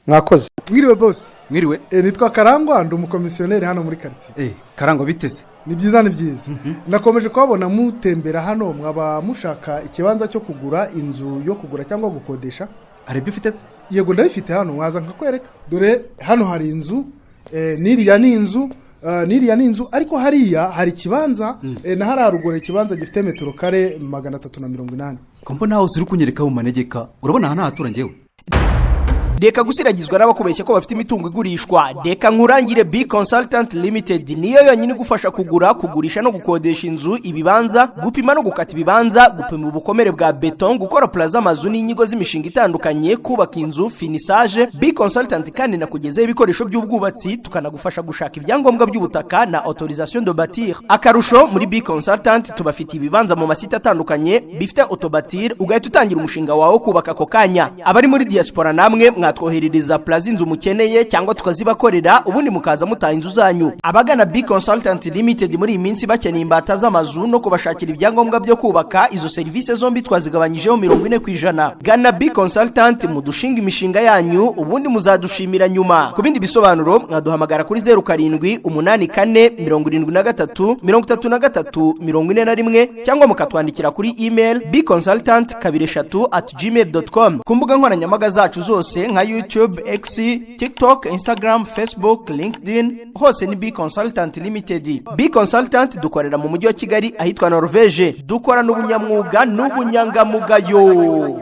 Speaker 1: Mwakoze.
Speaker 3: Mwiriwe, boss.
Speaker 6: Mwiriwe.
Speaker 3: Nitwa Karangwa, ndi umukomisiyoneri hano muri karitsiye.
Speaker 6: Karangwa, biteze?
Speaker 3: Ni byiza, ni byiza. Nakomeje kuhabona mutembera hano. Mwaba mushaka ikibanza cyo kugura, inzu yo kugura cyangwa gukodesha?
Speaker 6: Hari ibyo ufite se?
Speaker 3: Yego, ndabifite hano, mwaza nkakwereka. Dore hano hari inzu, n'iriya ni inzu, n'iriya ni inzu, ariko hariya hari ikibanza, na hariya ruguru ikibanza gifite metero kare 380.
Speaker 6: Ko mbona hose uri kunyereka mu manegeka, urabona aha ntahatura njyewe?
Speaker 1: Reka gusiragizwa n'abakubeshya ko bafite imitungo igurishwa. Reka nkurangire B Consultant Limited, niyo yonyine igufasha kugura, kugurisha no gukodesha inzu, ibibanza, gupima no gukata ibibanza, gupima ubukomere bwa beton, gukora plan z'amazu n'inyigo z'imishinga itandukanye, kubaka inzu, finissage. B Consultant kandi nakugezeho ibikoresho by'ubwubatsi, tukanagufasha gushaka ibyangombwa by'ubutaka na autorisation de bâtir. Akarusho, muri B Consultant tubafitiye ibibanza mu masite atandukanye bifite autobâtir, ugahita utangira umushinga wawe wo kubaka ako kanya. Abari muri diaspora namwe mwatwoherereza plan z'inzu mukeneye cyangwa tukazibakorera, ubundi mukaza mutaha inzu zanyu. Abagana B Consultant Limited muri iyi minsi bakeneye imbata z'amazu no kubashakira ibyangombwa byo kubaka, izo serivisi zombi twazigabanyijeho 40%. Gana B Consultant mudushinga imishinga yanyu, ubundi muzadushimira nyuma. Ku bindi bisobanuro mwaduhamagara kuri 0784733341, cyangwa mukatwandikira kuri email bconsultant23@gmail.com. Ku mbuga nkoranyambaga zacu zose nka YouTube, X, TikTok, Instagram, Facebook, LinkedIn, hose ni B Consultant Limited. B Consultant dukorera mu mujyi wa Kigali, ahitwa Norvege. Dukorana ubunyamwuga n'ubunyangamugayo.